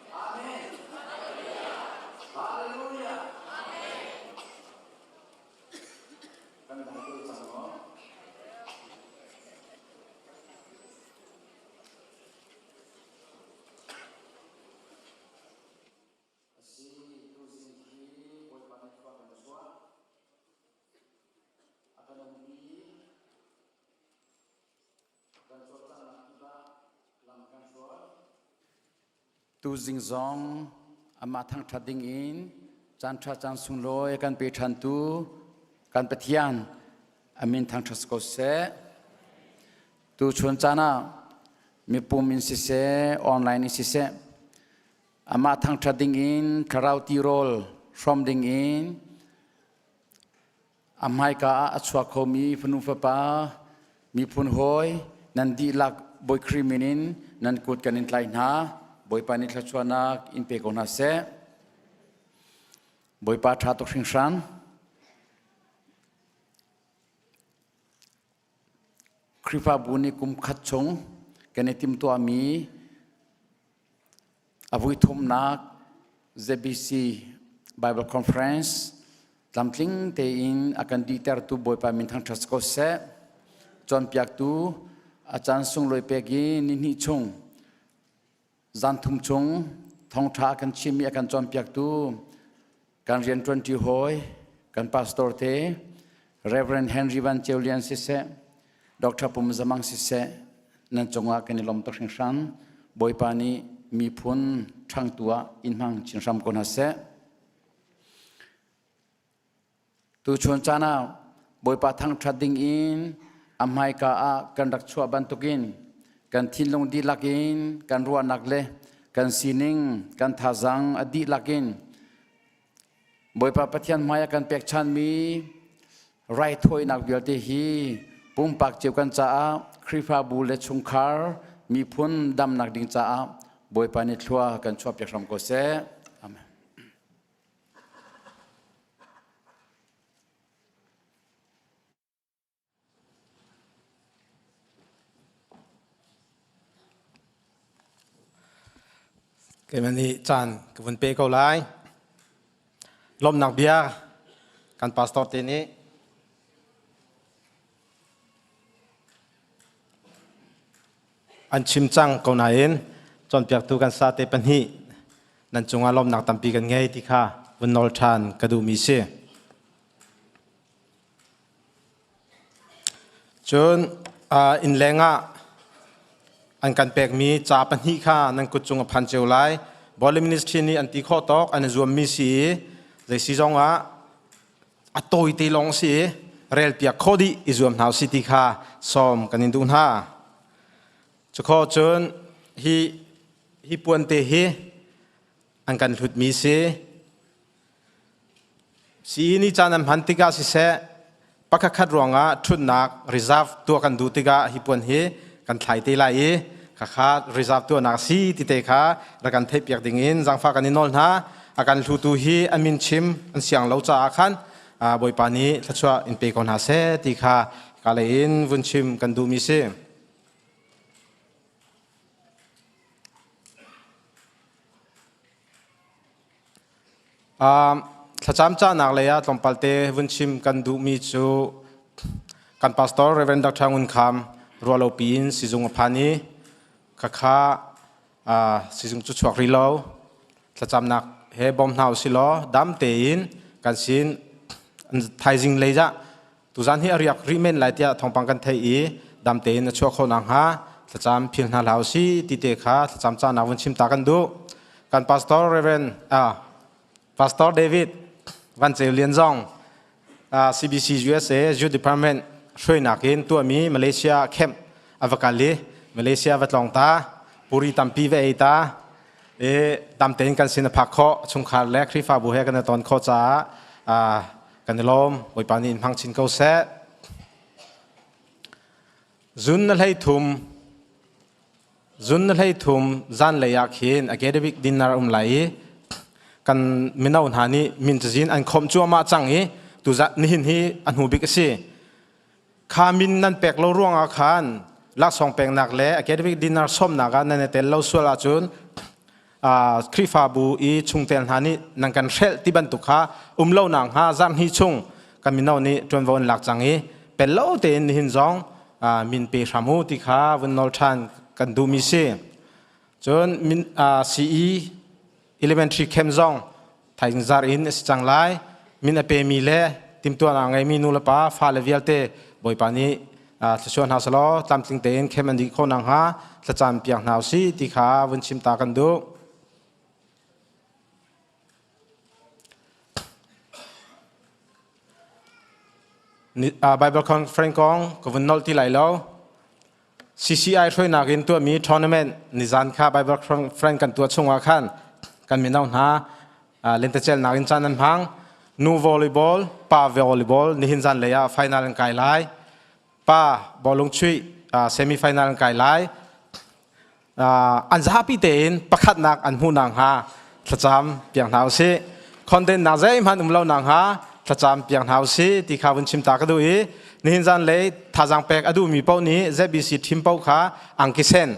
Amen. Hallelujah. Kan dai ko cang maw? Asi tuzing hi Bawipa nih khua kan chuah. A kan umpi. Kan cawlcanghnak kip ah lam kan hruai. Tuzing zong amah thangṭhat ding in caan ṭha caan sunglawi kan pe ṭhantu kan Pathian a min thangṭhat ko seh. Tuchun caan ah mipum in siseh, online in siseh, amah thangṭhat ding in thlarau tirawl hrawm ding in a hmaika ah a chuak khomi fanu fapa miphun hawi nan dihlak Bawi Khrih min in nan kut kan in tlai hna. Bawipa nih thluachuahnak in pe ko hna seh. Bawipa ṭha tuk hringhran. Khrihfabu nih kum khat chung kan i timhtuahmi A vuithumnak ZBC Bible Conference tlamtling tein a kan dihtertu Bawipa min thangṭhat ko seh. Cawnpiaktu a caan sunglawi pek i nihnih chung zan thum chung thawngṭha a kan chimmi a kan cawnpiaktu kan rianṭuanṭi hawi kan pastor te Reverend Henry Van Ceu Lian siseh Dr. Pum Zamang siseh nan cungah kan i lawm tuk hringhran. Bawipa nih miphun ṭhangtu ah in hmang chin hram ko hna seh. Tuchun caan ah Bawipa thangṭhat ding in a hmaika ah kan rak chuah bantukin kan thinlung dihlak in kan ruahnak le kan sining kan thazaang a dihlak in Bawipa Pathian hmai ah kan pekchanmi raithawinak vialte hi pumpak cio kan caah Khrihfabu le chungkhar miphun damnak ding caah Bawipa nih thlua kan chuahpiak hram ko seh. Amen. Keimah nih caan ka vun pe ko lai. Lawmhnak bia kan pastor te nih an chim cang ko nain cawnpiaktu kan sa te pahnih nan cungah lawmhnak tampi kan ngei ti kha vun nawl ṭhan ka duhmi si. Cun innleng ah an kan pekmi ca pahnih kha nan kut cung a phan cio lai. Bawlung Ministry nih an ti khawh tawk an i zuammi si i zei si zong ah a tawite lawng si i relpiak khawh dih i zuam hna usih ti kha sawm kan in duh hna. Cukhawh cun hi hi puan te hi an kan hlutmi si. Sii nih caan an hman tikah siseh, pakhatkhat ruangah ṭhutnak reserve tuah kan duh tikah hi puan hi kan thlai te lai i khakha reserve tuahnak si ti te kha rak kan theihpiak dingin zaangfah kan i nawl hna. A kan hlutu hi an min chim an siang lo caah khan Bawipa nih thluachuah in pe ko hna seh ti kha ka lei in vun chim kan duhmi si. Thlacam cahnak lei ah tlawmpal te vun chim kan duhmi cu kan pastor Rev. Dr. Ngun Kham ruahlopi in sizung a phan i khakha sizung cu chuak rih lo. Thlacamnak he bawm hna usih law dam tein kan sin thaizing lei ah tuzan hi a riak rih men lai tiah thawngpang kan theih i dam tein a chuah khawh nakhnga thlacam phil hna hlah usih ti te kha thlacam cahnak vun chim ta kan duh. Kan pastor Reverend Pastor David Van Ceu Lian zong CBC USA Youth Department hruainak in tuahmi Malaysia camp a va kal i Malaysia va tlawng ta puri tampi va ei ta i dam tein kan sin a phak khawh chungkhar le Khrihfabu he kan i ton khawh caah kan i lawm. Bawipa nih in hmang chin ko seh. Zun na hlei thum Zun na hlei thum zanlei ah khin academic dinner um lai i kan mino hna nih min cazin an khawmh cuahmah cang i tuzan nihin hi a hnu bik a si. Kha min nan pek lo ruangah khan Laksawng peknak le academic dinner sawmnak ah nan i tel lo sual ahcun Khrihfabu i chungtel hna nih nan kan hrelh ti bantuk kha um lo nak hnga zarhhnih chung kan mino nih ṭuanvo an lak cang i pel lo tein nihin zong min pe hram u ti kha vun nawl ṭhan kan duhmi si. Cun CE elementary camp zong thaizing zar in a si cang lai. Min a pemi le timhtuahnak a ngeimi nu le pa fale vialte Bawipa nih thluachuah hna selaw tlamtling tein camp an dih khawh nakhnga thlacam piak hna usih ti kha vun chim ta kan duh. Bible conference kong ka vun nolh ti lai lo. CCI hruainak in tuahmi tournament nizan kha Bible conference kan tuah chungah khan kan mino hna lentecelnak in caan an hmang. Nu volleyball, pa volleyball nihin zan lei ah final an kai lai. Pa bawlung chuih semi final an kai lai. An zapi tein pakhatnak an hmuh nakhnga thlacam piak hna usih. Khondennak zeihmanh um lo nakhnga thlacam piak hna usih ti kha vun chim ta ka duh i nihin zan lei thazaang pek a duhmi paoh nih ZBC team paoh kha angki sen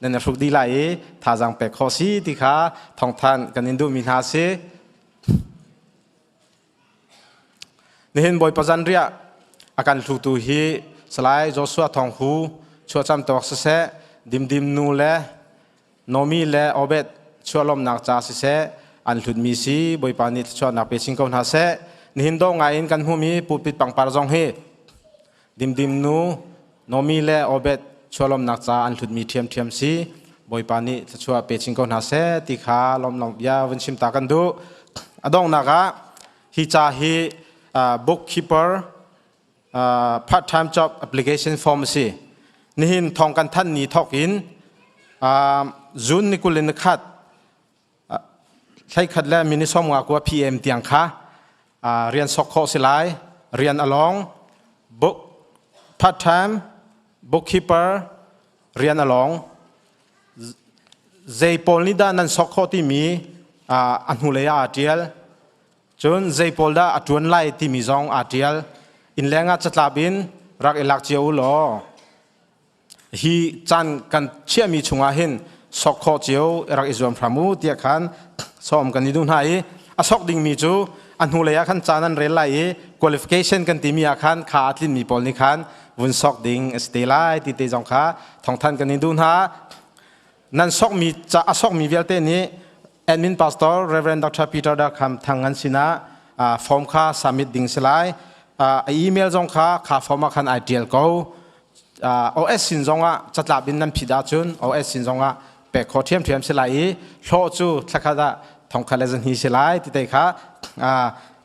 nan i hruk dih lai i thazaang pek khawh si ti kha thawngthanh kan in duhmi hna si. Nihin Bawipa zanriah a kan hlutu hi Salai Joshua Thawng Hu chuahcam tawk siseh, Dimdim nu le Nomi le Obed chuahlawmnak ca siseh, an hlutmi si Bawipa nih thluachuahnak pe chin ko hna seh. Nihin dawh ngai in kan hmuhmi pulpit pangpar zong hi Dimdim nu Nomi le Obed chuahlawmnak ca an hlutmi ṭhiamṭhiam si. Bawipa nih thluachuah pe chin ko hna seh ti kha lawmnak bia vun chim ta kan duh. A donghnak ah hi ca hi bookkeeper part-time job application form a si. Nihin thong kan thanh ni thawk in June ni 21 thlaikhat le minute 59 PM tiang kha rian sok khawh si lai. Rian along book part-time bookkeeper rian along zei pawl nih dah nan sok khawh timi a hnulei ah aa ṭial. Cun zei pawl dah a ṭuan lai timi zong aa ṭial. Innleng ah catlap in rak i lak cio u law hi caan kan chiahmi chungah hin sok khawh cio rak i zuam hram u tiah khan sawm kan i duh hna i a sok dingmi cu a hnulei ah khan caan an rel lai i qualification kan timi ah khan kha a tlinmi pawl nih khan vun sok ding a si te lai ti te zong kha thawngthan kan in duh hna. Nan sokmi ca a sokmi vialte nih admin pastor Reverend Dr. Peter Darkham Thang an sinah form kha submit ding si lai. A email zong kha kha form ah khan ai tial ko. OS sin zongah catlap in nan phit ahcun OS sin zongah pek khawh ṭhiamṭhiam si lai i hlawh cu thlakhat ah thongkhat le zahnih si lai ti te kha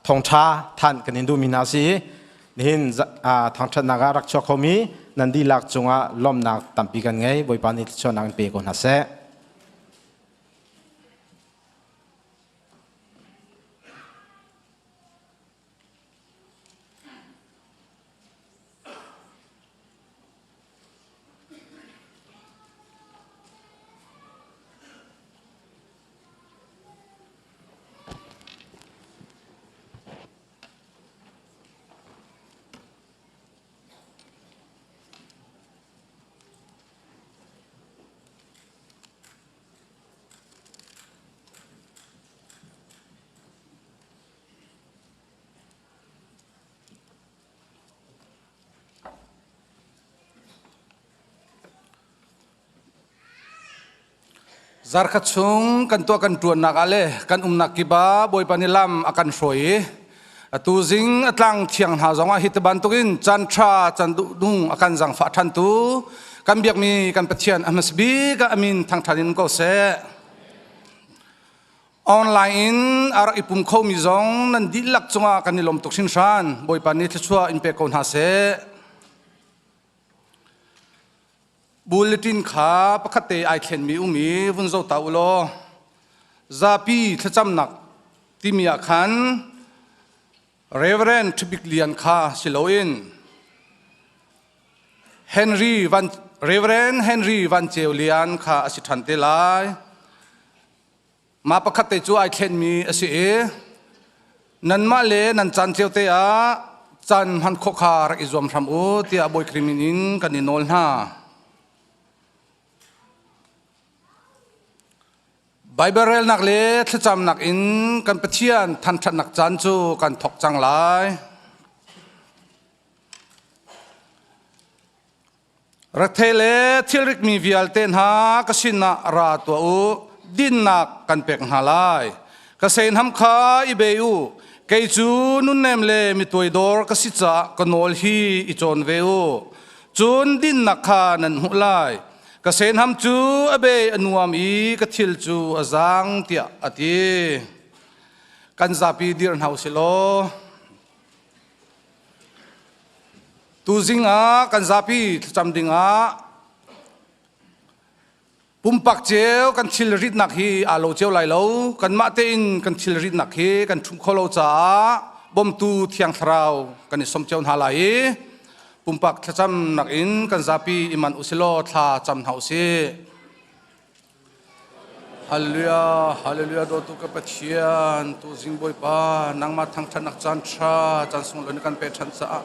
thongṭha than kan in duhmi hna si i nihin thangṭhatnak ah rak chuak khomi nan dihlak cungah lawmhnak tampi kan ngei. Bawipa nih thluachuahnak in pe ko hna seh. Zarkhat chung kan tuah kan ṭuannak ah le kan umnak kip ah Bawipa nih lam a kan hruai i atu zing a tlang thiang hna zongah hi ti bantukin caan ṭha caan duhnung a kan zangfah ṭhantu kan biakmi kan Pathian a hmasa bik ah a min thangṭhat in ko seh. Online in a rak i pum khomi zong nan dihlak cungah kan i lawm tuk hringhran. Bawipa nih thluachuah in pe ko hna seh. Bulletin kha pakhat te ai thlenmi um i vun zoh ta u law zapi thlacamnak timi ah khan Reverend Ṭhabik Lian kha si loin Henry Van Reverend Henry Van Ceu Lian kha a si ṭhan te lai. Mah pakhat te cu ai thlenmi a si i nanmah le nan caan cio te ah caan hman khawh kha rak i zuam hram u tiah Bawi Khrih min in kan i nawl hna. Baibal relnak le thlacamnak in kan Pathian thanṭhatnak caan cu kan thawk cang lai. Rethei le thilrikmi vialte hna ka sinah ra tuah u, dinnak kan pek hna lai. Ka seihnam kha i bei u, kei cu nunnem le mi tuaidor ka si caah ka nawl hi i cawn ve u. Cun dinnak kha nan hmuh lai. Ka seihnam cu a bei a nuam i ka thil cu a zaang, tiah a ti. Kan zapi dir hna u si law. Tuzing ah kan zapi thlacam dingah pumpak cio kan thil ritnak hi aa lo cio lai lo. Kanmah tein kan thil ritnak hi kan ṭhum kho lo caah bawmtu Thiang Thlarau kan i som cio hna lai i pumpak thlacamnak in kan zapi i manh usilaw thla cam hna usih. Hallelujah, hallelujah, dawtu ka Pathian, tu zing Bawipa, nangmah thangṭhatnak caan ṭha, caan sunglawi na kan pek ṭhan caah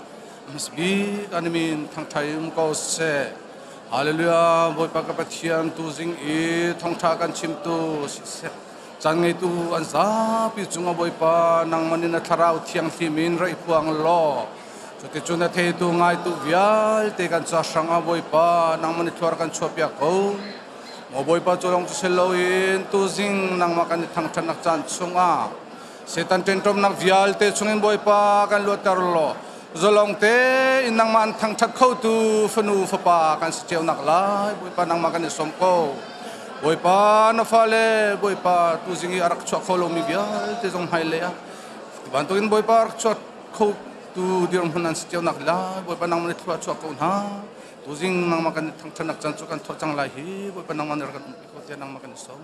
hmasabik an min thangṭha in um ko seh. Hallelujah, Bawipa ka Pathian, tu zing i thawngṭha kan chimtu siseh, caan ngeitu an zapi cungah Bawipa, nangmah nih na thlarau thianghlim in ra i phuang law, cuticun na theitu ngaitu vialte kan ca hrangah Bawipa, nangmah nih thluar kan chuahpiak ko. Maw Bawipa cu lawng cu si loin tuzing nangmah kan i thangṭhatnak caan chungah Satan ṭenṭomnak vialte chungin Bawipa kan luatter law zalong tein nangmah an thangṭhat khotu fanu fapa kan si cionak lai Bawipa nangmah kan i sawm ko. Bawipa na fale Bawipa tuzing i a rak chuah kho lomi vialte zong hmailei ah bantukin Bawipa rak chuah kho tu dirhmun an si cionak lai Bawipa nangmah nih thlua chuah ko hna. Tuzing nangmah kan thangṭhatnak caan cu kan thawh cang lai hi Bawipa nangmah nih rak kan umpi ko tiah nangmah kan i sawm.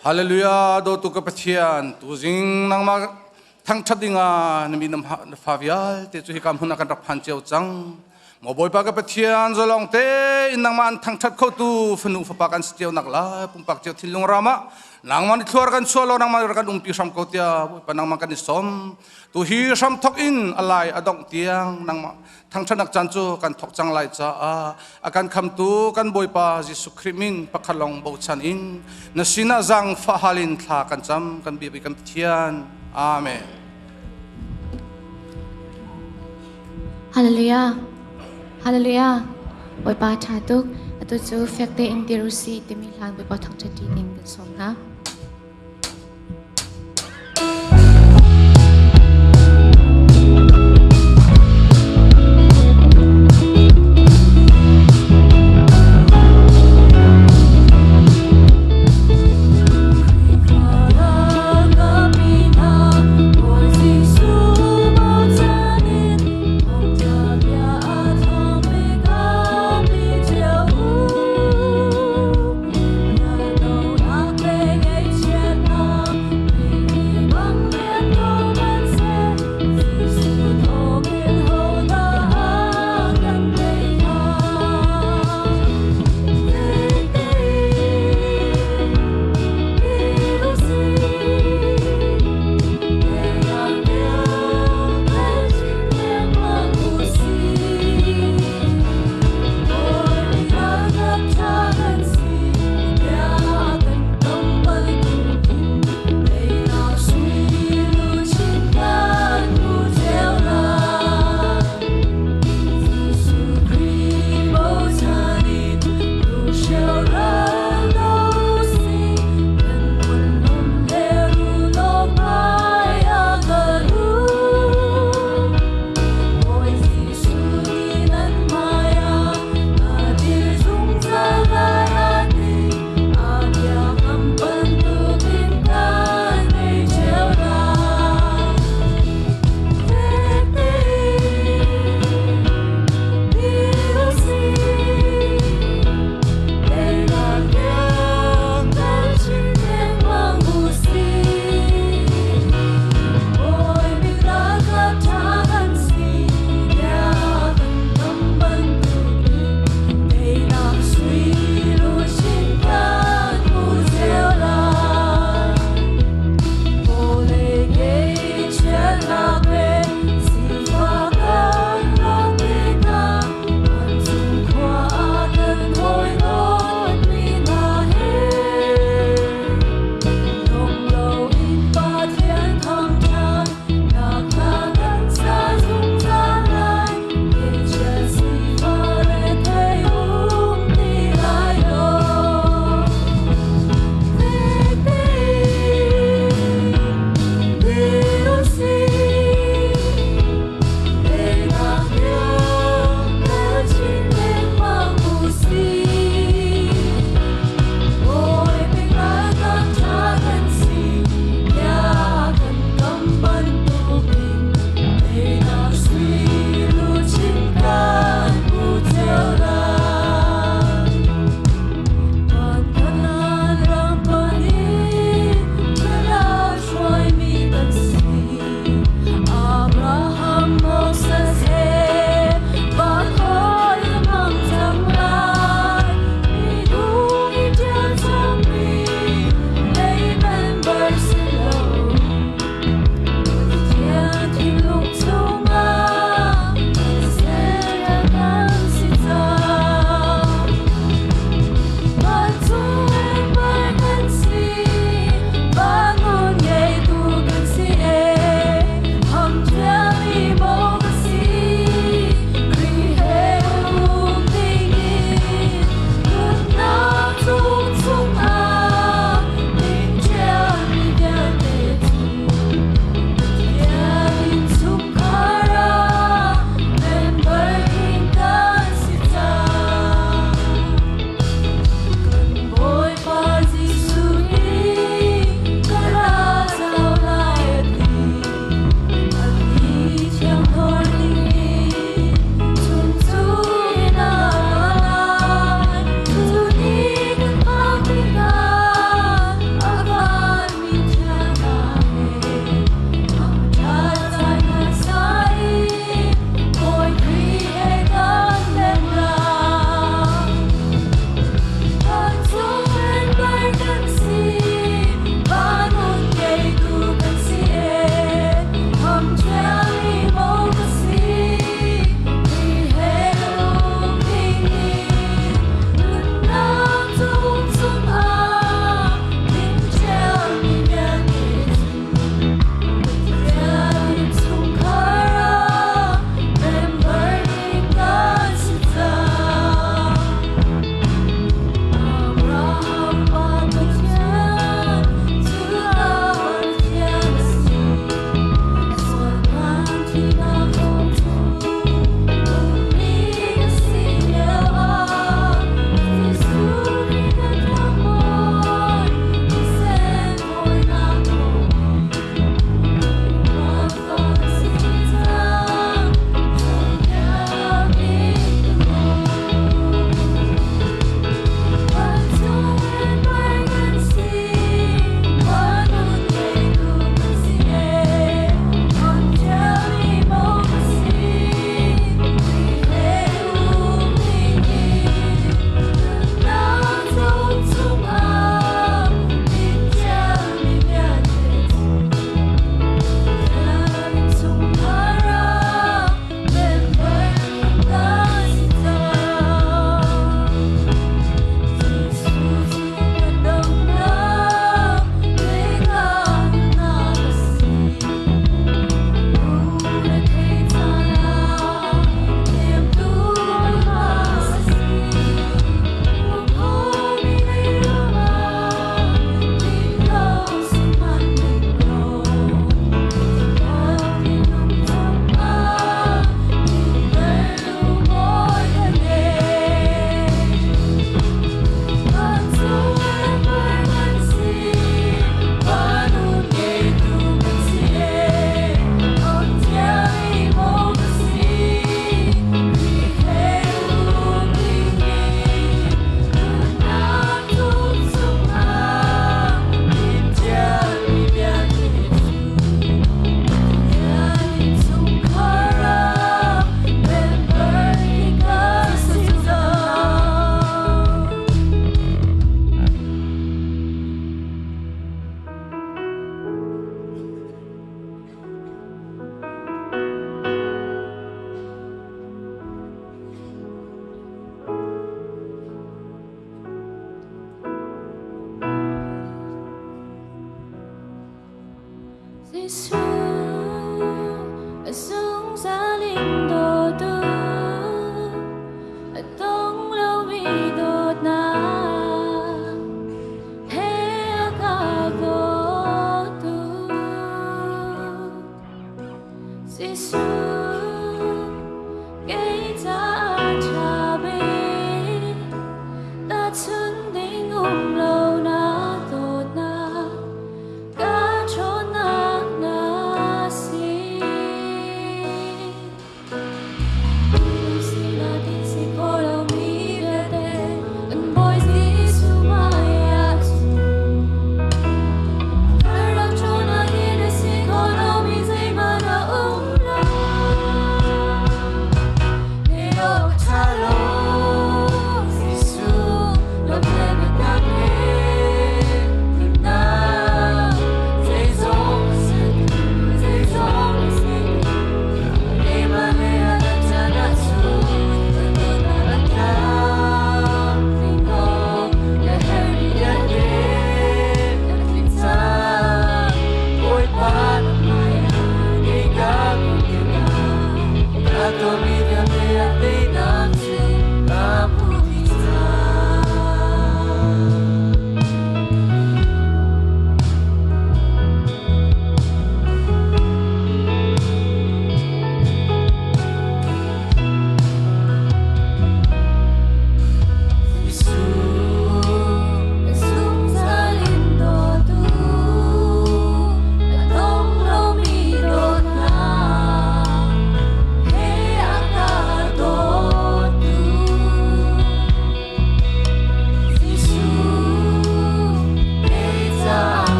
Hallelujah dawtu ka Pathian tuzing nangmah thangṭhat dingah na mi na fa vialte cu hika hmun ah kan rak phan cio cang. Maw Bawipa ka Pathian zalong tein nangmah an thangṭhat khotu fanu fapa kan si cio nak lai pumpak cio thinlung ram ah nangmah nih thluar kan chuah law nangmah rak kan umpi hram ko tiah Bawipa nangmah kan i som tu hi hram thok in a lai a dongh tiang nangmah thangṭhatnak caan cu kan thok cang lai caah a kan khamtu kan Bawipa Jesuh Khrih min pakhat lawng bochan in na sinah zaangfah hal in thla kan cam kan biapi kan Pathian Amen. Hallelujah. Hallelujah. Bawipa ṭha tuk. Atu cu fek tein dir u sih timi hlan Bawipa thangṭhat ṭi ding kan sawm hna.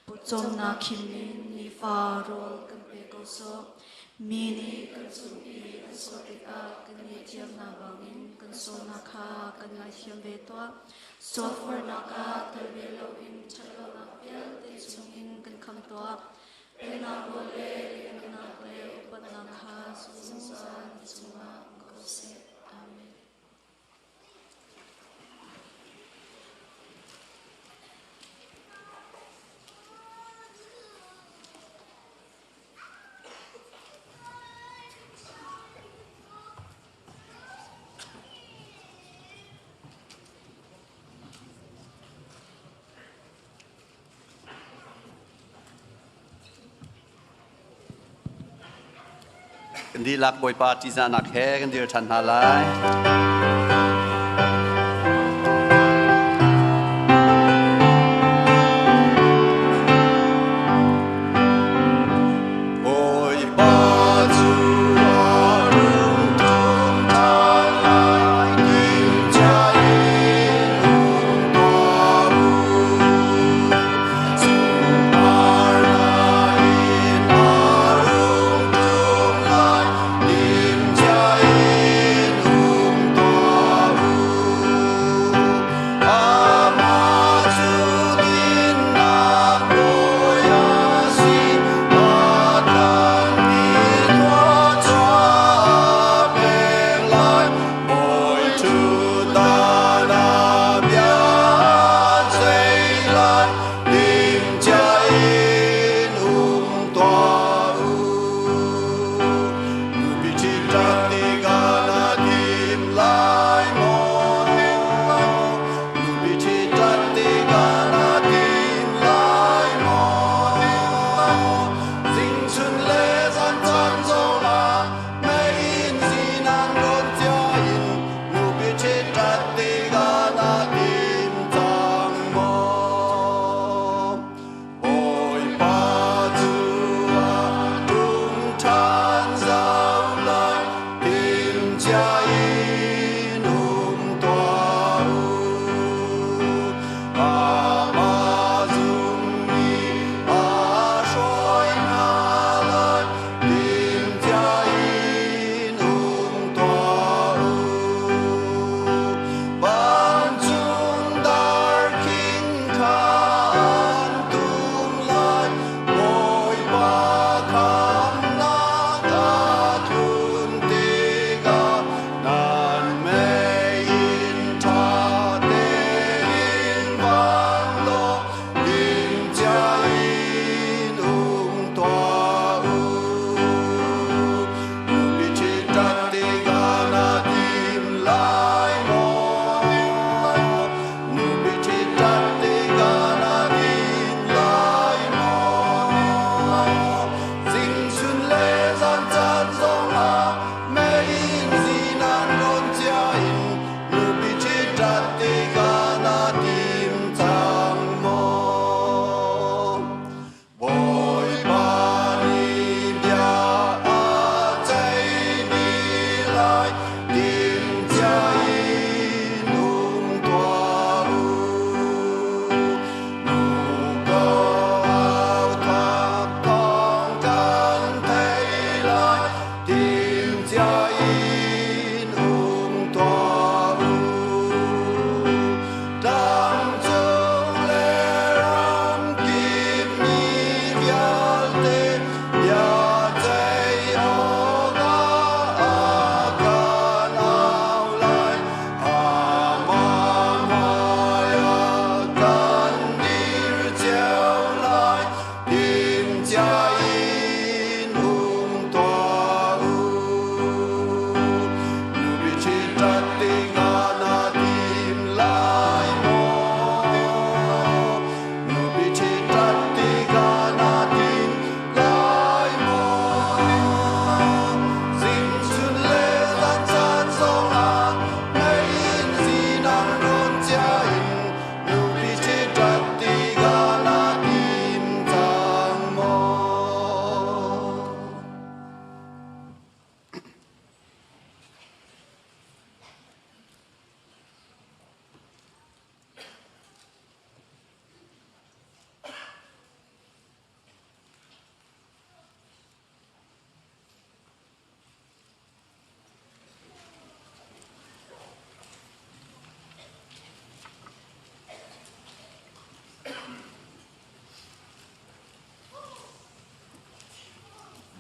Putcawmnak khim in nifa rawl kan pe ko sawh. Mi nih kan cung i an sual tikah kan ngaihthiamnak bangin kan sualnak kha kan ngaithiam ve tuah. Sualforhnak ah tel ve loin ṭhatlonak vialte chungin kan kham tuah. Pennak rawl le liannak le upatnak kha zungzal na cungah um ko seh. Amen. Kan dihlak Bawipa ṭihzahnak he kan dir ṭhan hna lai. Bawipa cu a rung ṭum ṭhan lai, timhcia in um tuah u. Sunparnak in a rung ṭum lai, timhcia in um tuah u.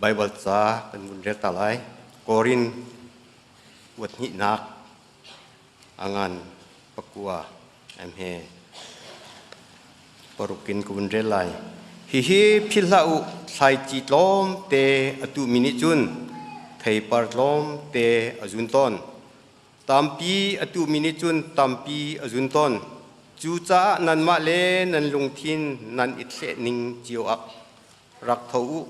Baibal ca kan vun rel ta lai. Korin kuathnihnak a ngan pakua emhe parukin ka vun rel lai. Hihi philh hlah u, thlaici tlawmte a tuhmi nih cun theipar tlawmte a zun tawn. Tampi a tuhmi nih cun tampi a zun tawn. Cucaah nanmah le nan lungthin nan i thleh ning cio ah rak tho u.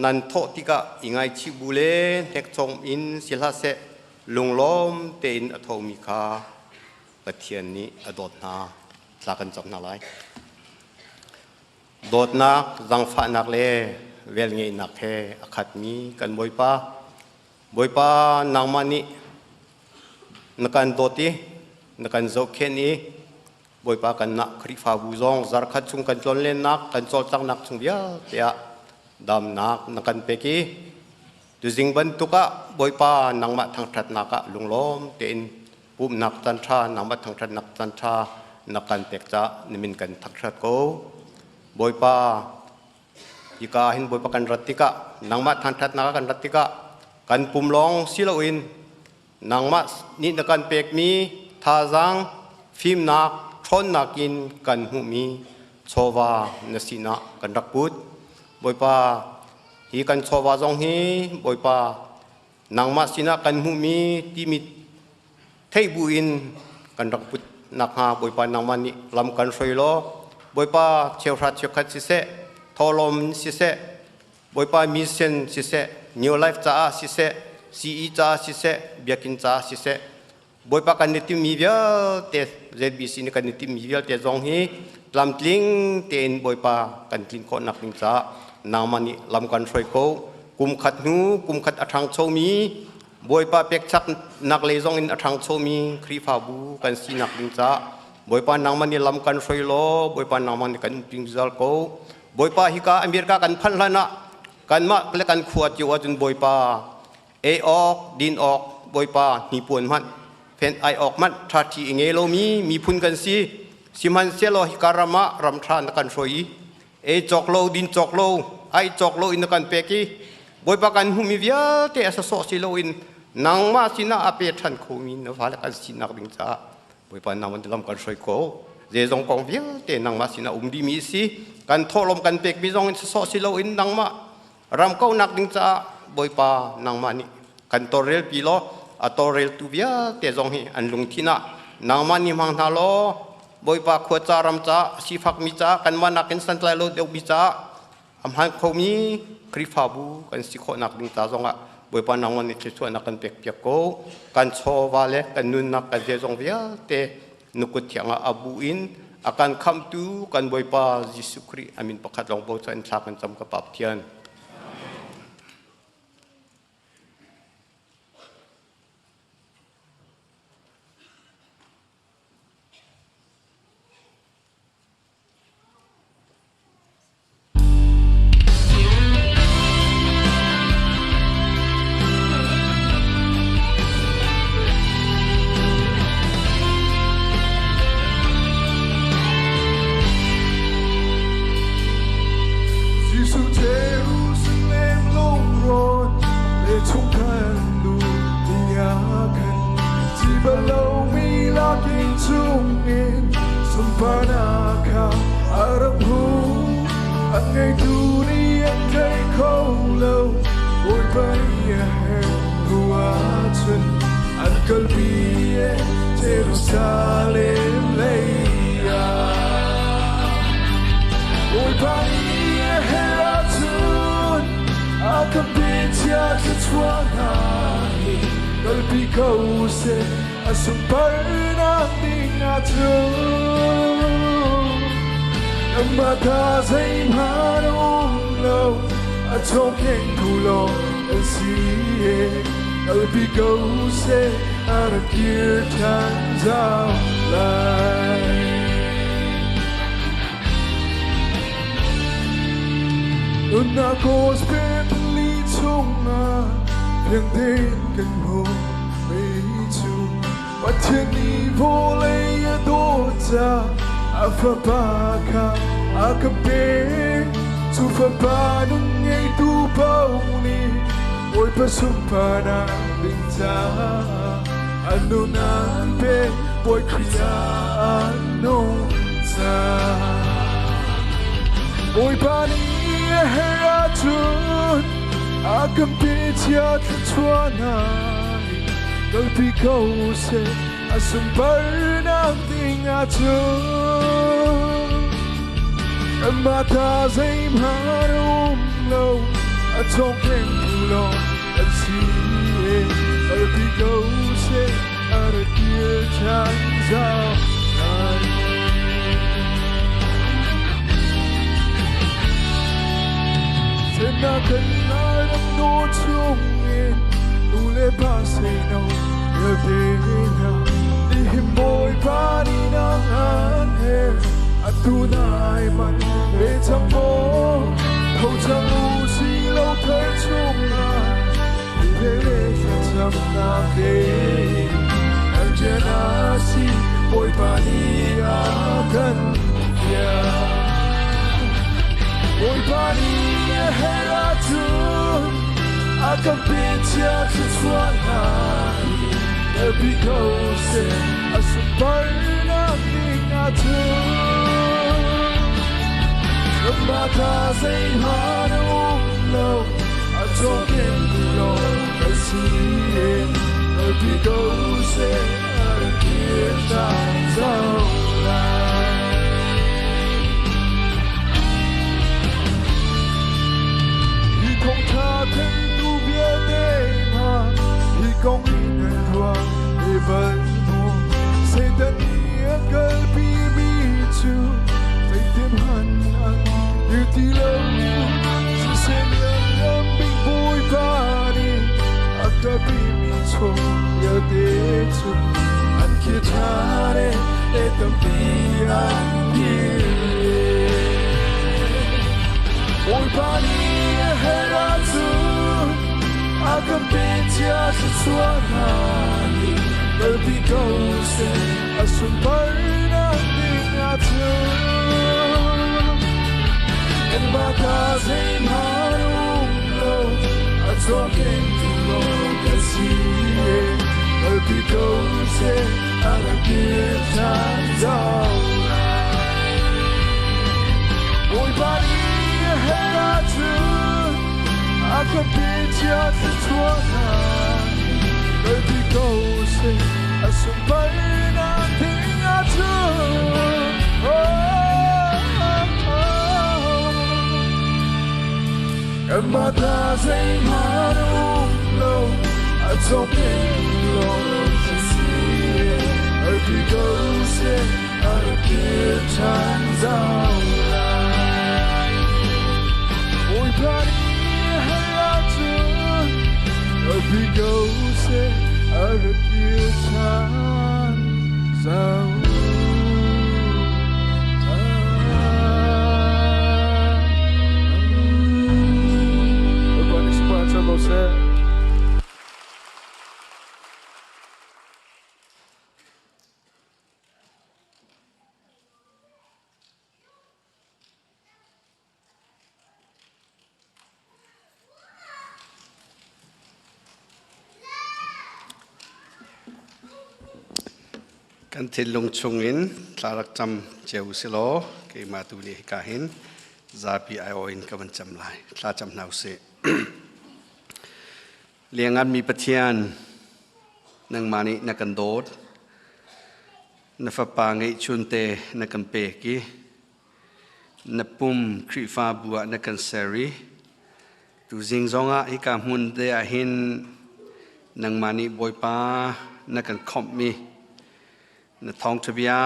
Nan thawh tikah i ngaichih bu le hnekchom in si hlah seh, lunglawm tein a thomi kha Pathian nih a dawt hna. Thla kan cam hna lai. Dawtnak, zaangfahnak le velngeihnak he a khatmi kan Bawipa, Bawipa nangmah nih na kan dawt i na kan zohkhenh i Bawipa kanmah Khrihfabu zong zarkhat chung kan tlonlennak kan cawlcanghnak chung vialte ah damnak na kan pek i tuzing bantuk ah Bawipa nangmah thangṭhatnak ah lunglawm tein pumhnak caanṭha nangmah thangṭhatnak caanṭha na kan pek caah na min kan thangṭhat ko. Bawipa Hika ah hin Bawipa kan rat tikah nangmah thangṭhatnak ah kan rat tikah kan pum lawng si loin nangmah nih na kan pekmi thazaang fimnak ṭhawnnak in kan hmuhmi chawva na sinah kan rak put. Bawipa hi kan chawva zong hi Bawipa nangmah sinah kan hmuhmi timi theih buin kan rak put nakhnga Bawipa nangmah nih lam kan hruai law Bawipa cheuhra cheukhat siseh thawhlawm siseh Bawipa mission siseh New Life caah siseh CE caah siseh biakinn caah siseh Bawipa kan i timmi vialte ZBC nih kan i timmi vialte zong hi tlamtling tein Bawipa kan tlin khawhnak ding caah nangmah nih lam kan hruai ko kum khat hnu kum khat a ṭhangchomi Bawipa pekchaknak lei zong in a ṭhangchomi Khrihfabu kan sinak ding caah Bawipa nangmah nih lam kan hruai law Bawipa nangmah nih kan umpi zungzal ko. Bawipa hika America kan phanh hlan ah kanmah le kan khua cio ahcun Bawipa ei awk din awk Bawipa hnipuan hmanh fenh ai awk hmanh ṭhaṭhi i ngei lomi miphun kan si. Sihmanhsehlaw hika ram ah ram ṭha na kan hruai i ei cawk lo din cawk lo ai cawk lo in na kan pek i Bawipa kan hmuhmi vialte a sasawh si loin nangmah sinah a pe ṭhan khomi na fale kan sinak ding caah Bawipa nangmah lam kan hruai ko zeizong kong vialte nangmah sinah um dihmi si kan thawhlawm kan pekmi zong in sasawh si loin nangmah ram kaunak ding caah Bawipa nangmah nih kan tawlrel pi law a tawlreltu vialte zong hi an lungthin ah nangmah nih hmang hna law Bawipa khua ca ram ca sifakmi ca kanmah nakin santlai lo deuhmi ca a hmaan khomi Khrihfabu kan si khawhnak ding ca zongah Bawipa nangmah nih thluachuahnak kan pek piak ko kan chawva le kan nunnak kan zeizong vialte nukut thiang ah a bu in a kan khamtu kan Bawipa Jesuh Khrih a min pakhat lawng bochan thla kan cam ka Pa Pathian. Jesuh Jerusalem lungrawn le chungkhan lu tiah khan ci bal lomi lakin chungin sunparnak kha a rak hmu an ngeitu nih an thei kho lo Bawipa nih a herh hnu ahcun an kalpi Jerusalem lei ah Bawipa nih a herh ahcun a kan pe chia thluachuah hna hi kalpi ko seh a sunparnak ding ahcun nangmah ta zeihmanh a um lo a chawkeng tu lawng an si kalpi ko seh a rak kir ṭhan zau lai. Nunnak gospel li chungah fiang tein kan hmuh mi cu Pathian nih vawlei a dawt caah a fapa kha a ka pek. Cu fapa nun ngeitu paoh nih Bawipa sunparnak ding caah an nun an pek Bawi Khrih ah an nung cang. Bawipa nih a herh ahcun a kan pe cia thluachuahnak kalpi ko seh a sunparnak ding ahcun. Kanmah ta zeihmanh a um lo, a cawngkengtu lawng kan si. Kalpi ko seh, a ra kir ṭhan zau lai. Semnak kan Lairam naw chungin nu le pa seino vialte hna nihin Bawipa nih nang an he atu nai man ve cang maw tho cang u si lo thar chungah le le thlacamnak he kan rian a si Bawipa nih a kan fial. Bawipa nih a herh ahcun a kan pe cia thluachuah hna hi kalpi ko seh a sunparnak ding ahcun. Kanmah ta zeihmanh a um lo, a cawkengtu lawng kan si. Kalpi ko seh a rak kir ṭhan zau lai. Hi thawngṭha theitu vialte hna, hi kong i nan ruah ve bal maw? Satan nih a kalpimi cu zeitin hmanh an dir ti lo. Siseh lianngan bik Bawipa nih a kalpimi chung vialte cu an khi ṭhan i tampi an dir. Bawipa nih a herh ahcun a kan pe cia thluachuah hna nih kalpi ko seh a sunparnak ding ahcun. Kanmah ta zeihmanh um lo, a cawkengtu lawng kan si. Kalpi ko seh a rak kir ṭhan zau lai. Bawipa nih a herh ahcun a kan pe cia thluachuah hna kalpi ko seh a sunparnak ding ahcun. Oh, oh, oh. Kanmah ta zeihmanh a um lo, a cawkeng lawng kan si. Kalpi ko seh, a rak kir ṭhan zau lai. Bawipa nih a herh ahcun kalpi ko seh, a rak kir ṭhan zau Bawipa nih sunparnak co ko seh. Kan thinlung chungin thla rak cam cio si law keimah tu nih hika hin zapi aiawh in ka van cam lai. Thla cam hna usih. Liangnganmi Pathian, nangmah nih na kan dawt. Na fapa ngeihchunte na kan pek i na pum Khrihfabu ah na kan ser i tuzing zongah hika hmun te ah hin nangmah nih Bawipa na kan khawmhmi na thawngṭha bia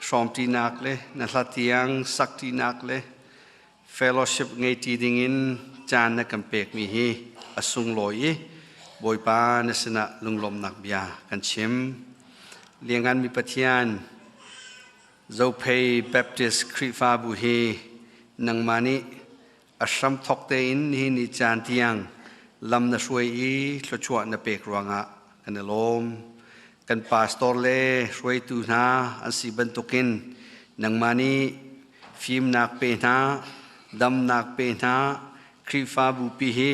hrawmṭinak le na hla tiang sakṭinak le fellowship ngeiṭi dingin caan na kan pekmi hi a sunglawi i Bawipa na sinah lunglawmhnak bia kan chim. Liangnganmi Pathian, Zophei Baptist Khrihfabu hi nangmah nih a hramthawk tein nihin ni caan tiang lam na hruai i thluachuah na pek ruangah kan i lawm. Kan pastor le hruaitu hna an si bantukin nangmah nih fimnak pe hna, Damnak pe hna. Khrihfabu pi hi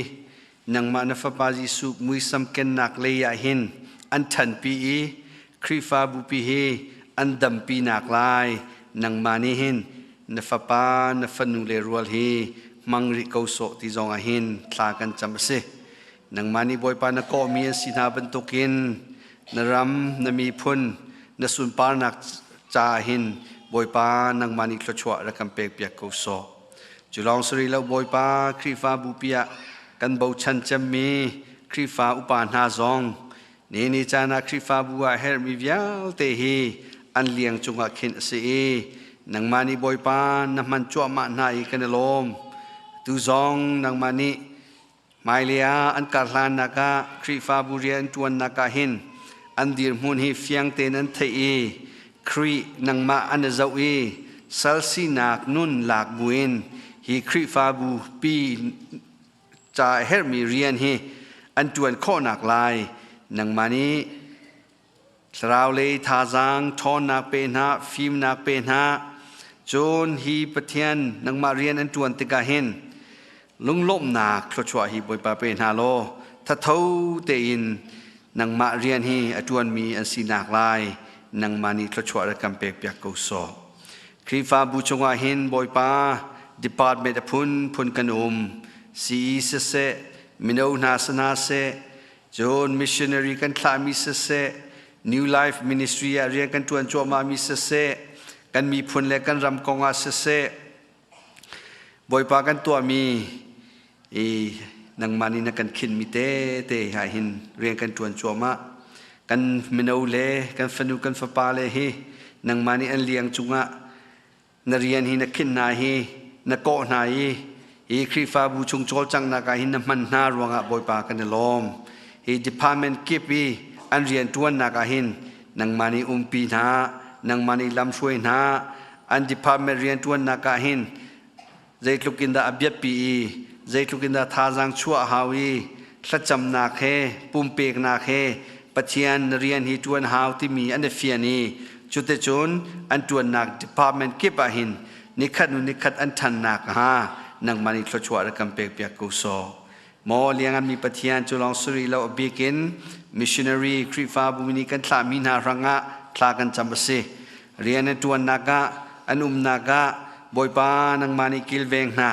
nangmah na Fapa Jesuh muisam kennak lei ah hin an ṭhanpi i Khrihfabu pi hi an dampi nak lai nangmah nih hin na fapa na fanu le rual hi hmang rih ko sawh ti zong ah hin thla kan cam a si. Nangmah nih Bawipa na kawhmi an si hna bantukin na ram na miphun na sunparnak caah hin Bawipa nangmah nih thluachuah rak kan pekpiak ko sawh. Cu lawng si rih lo Bawipa Khrihfabu pi ah kan bochan cemmi Khrihfa upa hna zong ni ni caan ah Khrihfabu ah herhmi vialte hi an liang cungah khin a si i nangmah nih Bawipa na hman cuahmah hna i kan i lawm. Tu zong nangmah nih hmailei ah an karhlannak ah Khrihfabu rian an ṭuannak ah hin an dirhmun hi fiang tein an theih i Khrih nangmah an i zoh i sal sinak nun lak buin hi Khrihfabu pi ca herhmi rian hi an ṭuan khawhnak lai nangmah nih thlarau lei thazaang ṭhawnnak pe hna, fimnak pe hna. Cun hi Pathian nangmah rian an ṭuan tikah hin lunglawmhnak thluachuah hi Bawipa pe hna law thatho tein nangmah rian hi a ṭuanmi an sinak lai nangmah nih thluachuah rak kan pekpiak ko sawh. Khrihfabu chungah hin Bawipa department a phunphun kan um. CE siseh, mino hna si hna seh, cun missionary kan thlahmi siseh, New Life Ministry ah rian kan ṭuan cuahmahmi siseh, kan miphun le kan ram kong ah siseh, Bawipa kan tuahmi i nangmah nih na kan khinmi tete ah hin rian kan ṭuan cuahmah. Kan mino le kan fanu kan fapa le hi nangmah nih an liang cungah na rian hi na khinh hna hi na kawh hna i hi Khrihfabu chung cawlcanghnak ah hin na hman hna ruangah Bawipa kan i lawm. Hi department kip i an rian ṭuannak ah hin nangmah nih umpi hna, nangmah nih lamhruai hna, an department rian ṭuannak ah hin zeitluk in dah a biapi i zeitluk in dah thazaang chuah a hau i thlacamnak he pumpeknak he Pathian na rian hi ṭuan hau timi an i fian i cuticun an ṭuannak department kip ah hin nikhat hnu nikhat an ṭhannak hnga nangmah nih thluachuah rak kan pekpiak ko sawh. Maw lianganmi Pathian cu lawng si rih lo a bik in missionary Khrihfabu nih kan thlahmi hna hrangah thla kan cam a si. Rian an ṭuannak ah, an umnak ah Bawipa nangmah nih kilveng hna.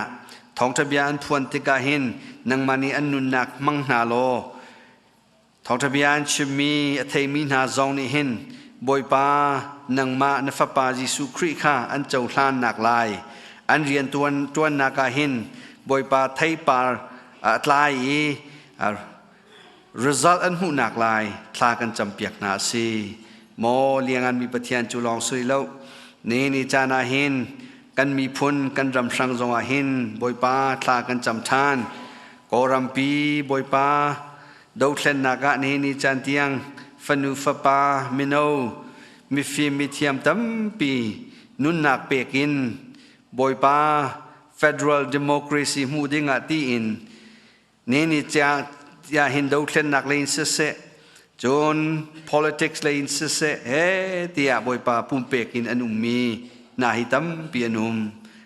Thawngṭha bia an phuan tikah hin nangmah nih an nunnak hmang hna law Thawngṭha bia an chimmi a theimi hna zong nih hin Bawipa nangmah na Fapa Jesuh Khrih kha an cohlannak lai an rian ṭuannak ah hin Bawipa theipar a tlai i result an hmuhnak lai thla kan campiak hna a si. Maw lianganmi Pathian cu lawng sui lo ni ni caan ah hin kan miphun kan ram hrang zongah hin Bawipa thla kan cam ṭhan. Kawlrampi Bawipa Dothlennak ah nihin ni caan tiang fanu fapa mino mifim mithiam tampi nunnak pek in Bawipa federal democracy hmuh ding ah tiin nihin ni tiah hin dothlennak lei in siseh cun politics lei in siseh he tiah Bawipa pumpek in an ummi hna hi tampi an um.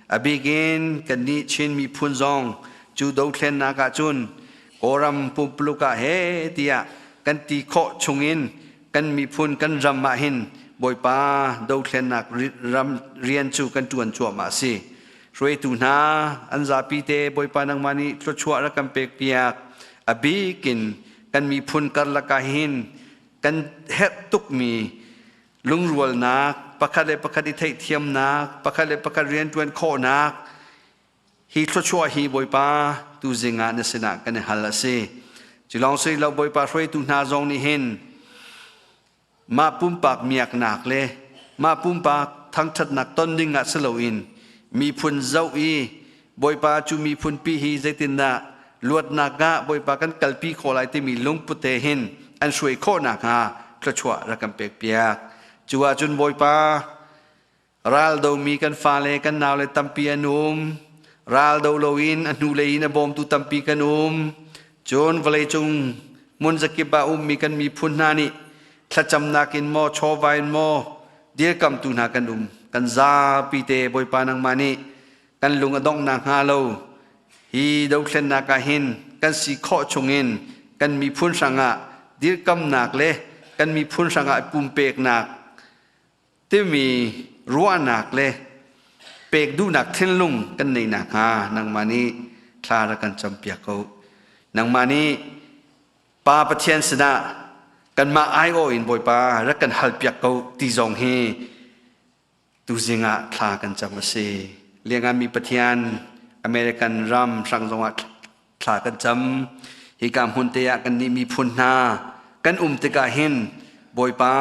A bik in kannih Chin miphun zong cu dothlennak ah cun Kawlram pumpuluk ah he tiah kan ti khawh chungin kan miphun kan ram ah hin Bawipa dothlennak ram rian cu kan ṭuan cuahmah a si. Hruaitu hna an zapi te Bawipa nangmah nih thluachuah rak kan pek piak. A bik in kan miphun karlak ah hin kan herh tukmi lungrualnak, pakhat le pakhat i theihthiamnak, pakhat le pakhat rianṭuan khawhnak, Hi thluachuah hi Bawipa tuzing ah na sinah kan i hal a si. Cu lawng si lo Bawipa hruaitu hna zong nih hin mah pumpak miaknak le mah pumpak thangṭhatnak ton ding ah si loin miphun zoh i Bawipa cu miphun pi hi zeitindah luatnak ah Bawipa kan kalpi khawh lai timi lungput he hin an hruai khawh nakhnga thluachuah rak kan pekpiak. Cu ahcun Bawipa Ral domi kan fale kan naule tampi an um. Ral do loin a hnulei in a bawmtu tampi kan um. Cun vawleicung hmun zakip ah ummi kan miphun hna nih thlacamnak in maw chawva in maw dirkamtu hna kan um. Kan zapi te Bawipa nangmah nih Kan lung a dongh nakhnga lo hi dothlennak ah hin kan si khawh chungin kan miphun hrangah dirkamnak le kan miphun hrangah pumpeknak timi ruahnak le pek duhnak thinlung kan neih nakhnga nangmah nih thla rak kan campiak ko. Nangmah nih Pa Pathian sinah kanmah aiawh in Bawipa rak kan halpiak ko ti zong hi tuzing ah thla kan cam a si. Lianganmi Pathian American ram hrang zongah thla kan cam. Hika hmun te ah kan nih miphun hna kan um tikah hin Bawipa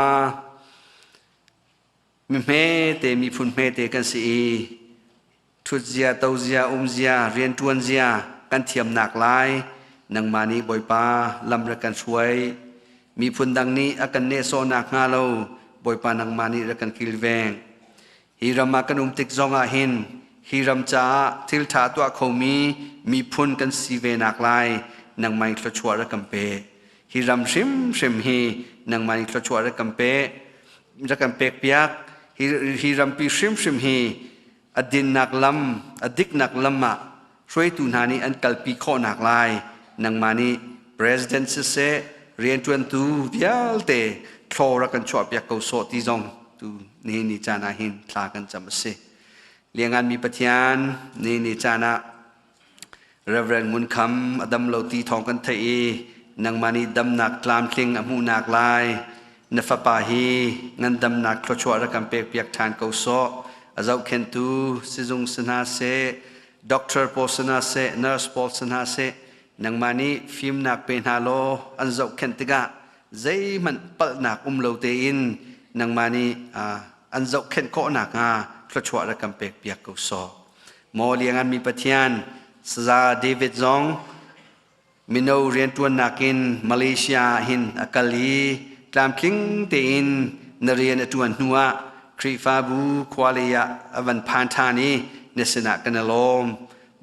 mi hmete miphun hmete kan si i ṭhutzia, tozia, umzia, rianṭuanzia kan thiamnak lai nangmah nih Bawipa lam rak kan hruai. Miphun dang nih a kan nehsawhnak hnga lo Bawipa nangmah nih rak kan kilveng. Hi ram ah kan um tik zongah hin hi ram caah thil ṭha tuah khomi miphun kan si ve nak lai nangmah in thluachuah rak kan pe. Hi ram hrimhrim hi nangmah in thluachuah rak kan pe. Rak kan pekpiak. Hi, hi rampi hrimhrim hi a dinnak lam, a diknak lam ah hruaitu hna nih an kalpi khawhnak lai nangmah nih president siseh rianṭuantu vialte thlaw rak kan chuahpiak ko sawh ti zong tu nihin ni caan ah hin thla kan cam a si. Lianganmi Pathian nihin ni caan ah Reverend Ngun Kham a dam lo ti thawng kan theih i nangmah nih damnak tlamtling a hmuhnak lai na fapa hi ngandamnak thluachuah rak kan pekpiak ṭhan ko sawh. A zohkhenhtu sizung si hna seh, doctor pawl si hna seh, nurse pawl si hna seh, nangmah nih fimnak pe hna law an zohkhenh tikah zeihmanh palhnak um lo tein nangmah nih an zohkhenh khawh nakhnga thluachuah rak kan pekpiak ko sawh. Maw lianganmi Pathian, Saza David zong mino rianṭuannak in Malaysia ah hin a kal i tlamtling tein na rian a ṭuan hnuah Khrihfabu khua lei ah a van phan ṭhan i na sinah kan i lawm.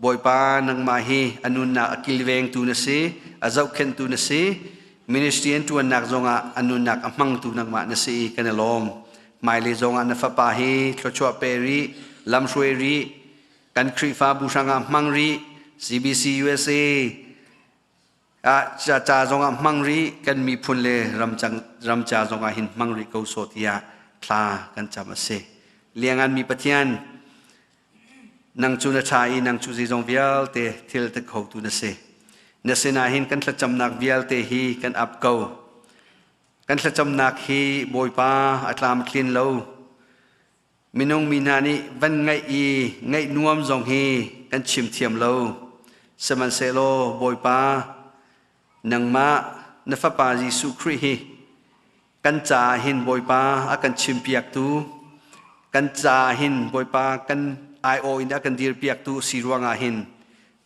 Bawipa nangmah hi a nunnak a kilvengtu na si, a zohkhenhtu na si, ministry an ṭuannak zongah a nunnak a hmangtu nangmah na si i kan i lawm. Hmailei zongah na fapa hi thluachuah pe rih, lamhruai rih, kan Khrihfabu hrangah hmang rih, CBC USA ah ca zongah hmang rih, kan miphun le ramca zongah hin hmang rih ko sawh tiah thla kan cam a si. Lianganmi Pathian, nang cu na ṭha i nang cu zeizong vialte thil ti khotu na si. Na sinah hin kan thlacamnak vialte hi kan ap ko. Kan thlacamnak hi Bawipa a tlamtlin lo. Minung mi hna nih van ngaih i ngaih nuam zong hi kan chim thiam lo. Sihmanhsehlaw Bawipa, nangmah na Fapa Jesuh Khrih hi kan caah hin Bawipa a kan chimpiaktu, kan caah hin Bawipa kan aiawh in a kan dirpiaktu si ruangah hin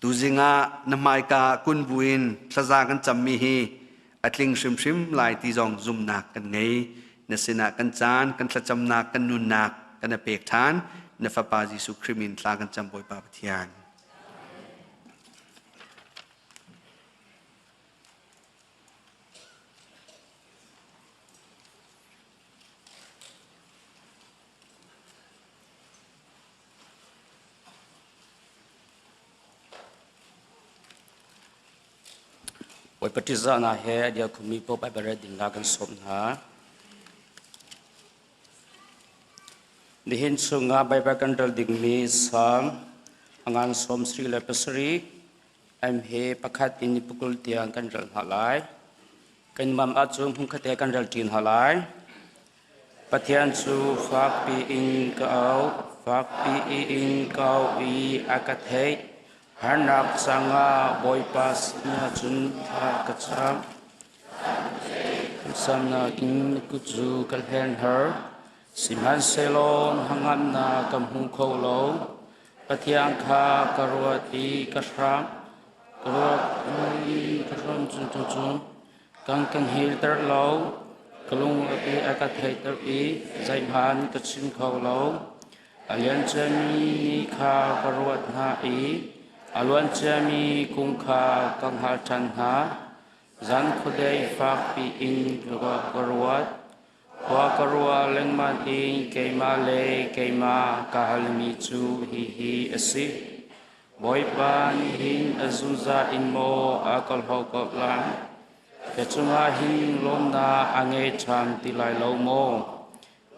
tuzing ah na hmaika kun buin thlaza kan cammi hi a tling hrimhrim lai ti zong zumhnak kan ngei. Na sinah kan caan, kan thlacamnak, kan nunnak kan i pek ṭhan. Na Fapa Jesuh Khrih min thla kan cam Bawipa Pathian. Bawipa ṭihzahnak he a dir khomi paoh Baibal rel ding ah kan sawm hna. Nihin chungah Baibal kan rel dingmi Salm a ngan 77 M he pakhat in pukul tiang kan rel hna lai. Kan mam ahcun hmunkhat he kan rel ṭi hna lai. Pathian cu fakpi in ka auh, fakpi in ka auh i a ka theih. Harnak cangah Bawipa sinah cun thla ka cam. Samnak in na kut cu ka hlenher, sihmanhsehlaw hnangamnak ka hmu kho lo. Pathian kha ka ruat i ka hram, ka ruat i ka hram cu cun kan kan hilter lo. Ka lung a ka theihter i zeihmanh ka chim kho lo. A lianciami ni kha ka ruat hna i a luanciami kum kha ka hngal ṭhan hna. Zan khuadei fakpi in ka ruat. Khua ka ruah lengmang i keimah le keimah ka halmi cu hihi a si. Bawipa nih hin a zungzal in maw a ka hlo ko lai? Ka cungah hin lawmnak a ngei ṭhan ti lai lo maw?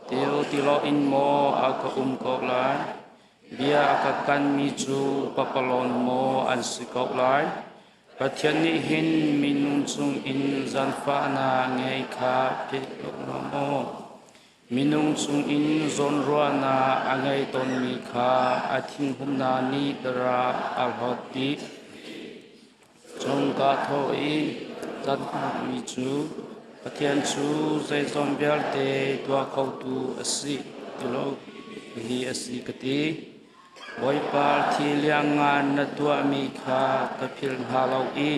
Til ti loin maw a ka um ko lai? Bia a ka kanmi cu pakpalawng maw an si ko lai? Pathian nih hin minung cungin zaangfahnak ngei kha philh lo maw? Minung cungin zawnruahnak a ngei tawnmi kha a thinhunnak nih dara a hlawt dih. Cung kaa thawh i mi cu Pathian cu zeizong vialte tuah khotu a si ti lo hi a si ka ti. Bawipa thi liangngan na tuahmi kha ka philh hna lo i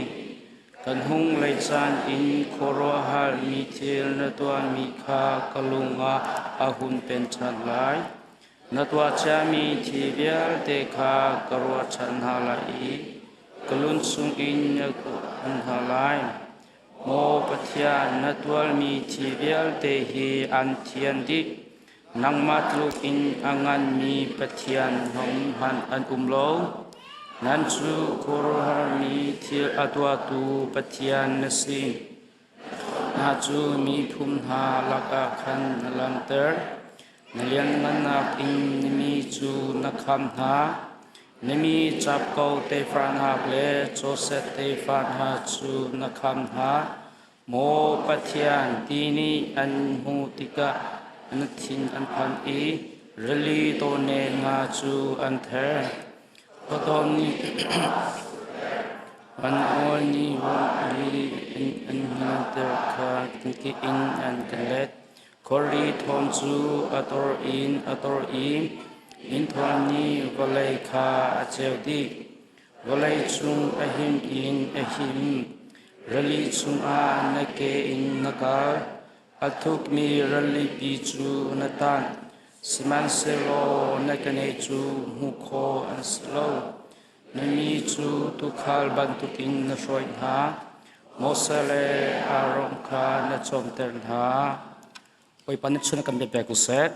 kan hung lei caan in khuaruahhar mi thil na tuahmi kha ka lung ah a hun pen ṭhan lai. Na tuah ciami thil vialte kha ka ruah ṭhan hna lai i ka lung chungin na kuh hna lai. Maw Pathian, na tualmi thil vialte hi an thian dih. Nangmah tluk in a nganmi Pathian hohmanh an um lo. Nan cu khuaruahharmi thil a tuahtu Pathian na si. Hna cu miphun hna lakah khan na langhter. Na lianhngannak in na mi cu na khamh hna. Na mi Jakob tefa hna le Josef tefa hna cu na khamh hna. Maw Pathian, ti nih an hmuh tikah na thin an phan i rili tawne hna cu an ther. Khuadawm nih an awl nih rili in an hngalter kha ki in an ka let. Khuari thawng cu a tor in a tor i innthawng nih vawlei kha a ceu dih. Vawlei cung a him in a him. Rili chungah na ke in na kal. A thukmi rilipi cu na tan. Sihmanhsehlaw na keneh cu hmuh khawh an si lo. Na mi cu tuukhal bantukin na hruai hna. Moses le Aaron kha na cawmter hna. Bawipa nih chun a kan bia pek u seh.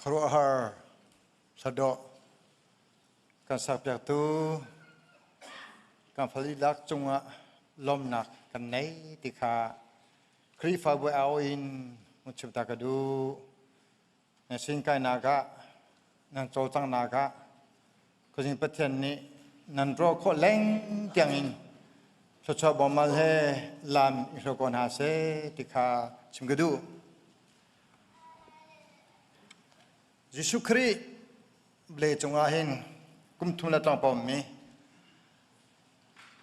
Khuaruahhar hladawh kan sakpiaktu kan falilak cungah lawmnak kan nei ti kha Khrihfabu au in mun chim ta ka duh. Nan sin kainak ah nan cawlcanghnak ah Khuazing Pathian nih nan rawh khawh leng tiang in thluachuah bawmal he lam i hruai ko hna seh ti kha chim ka duh. Jesuh Khrih ble cungah hin kum thum le tlawmpal mi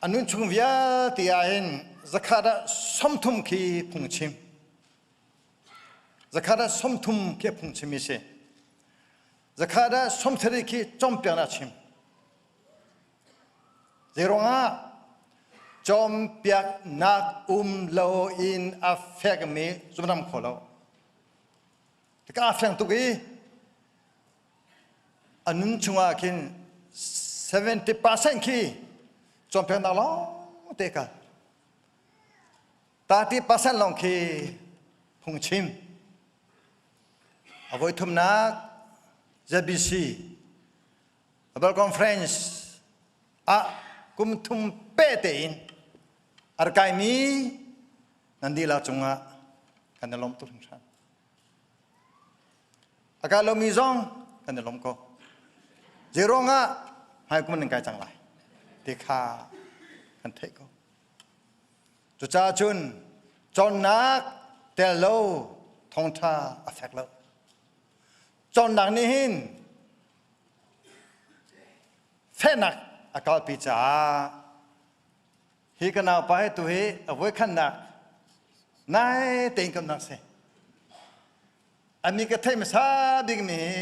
a nun chung vialte ah hin zakhat ah 30 khi phungchim zakhat ah 30 khi phungchim mi si zakhat ah 30 khi cawnpiaknak chim. Zeiruangah cawnpiaknak um loin a fekmi zumram kho lo. Ka fiang tuk i a nun chungah khin 70% khi cawnpiaknak lawng te kal. 30% lawng khi phungchim. A voi thumnak ZBC Bible Conference ah kum thum pe tein a rak kaimi nan dihlak cungah kan i lawm tuk hringhran. A kai lomi zong kan i lawm ko. Zeiruang ah hmai kum nan kai cang lai ti kha kan theih ko. Cucaah cun cawnnak tel lo thawngṭha a fek lo. Cawnnak nih hin fehnak a kalpi caah hi ka naupa hi tu hi a voikhatnak nai tein kan nak si. Ami ka theih hmasa bik mi hi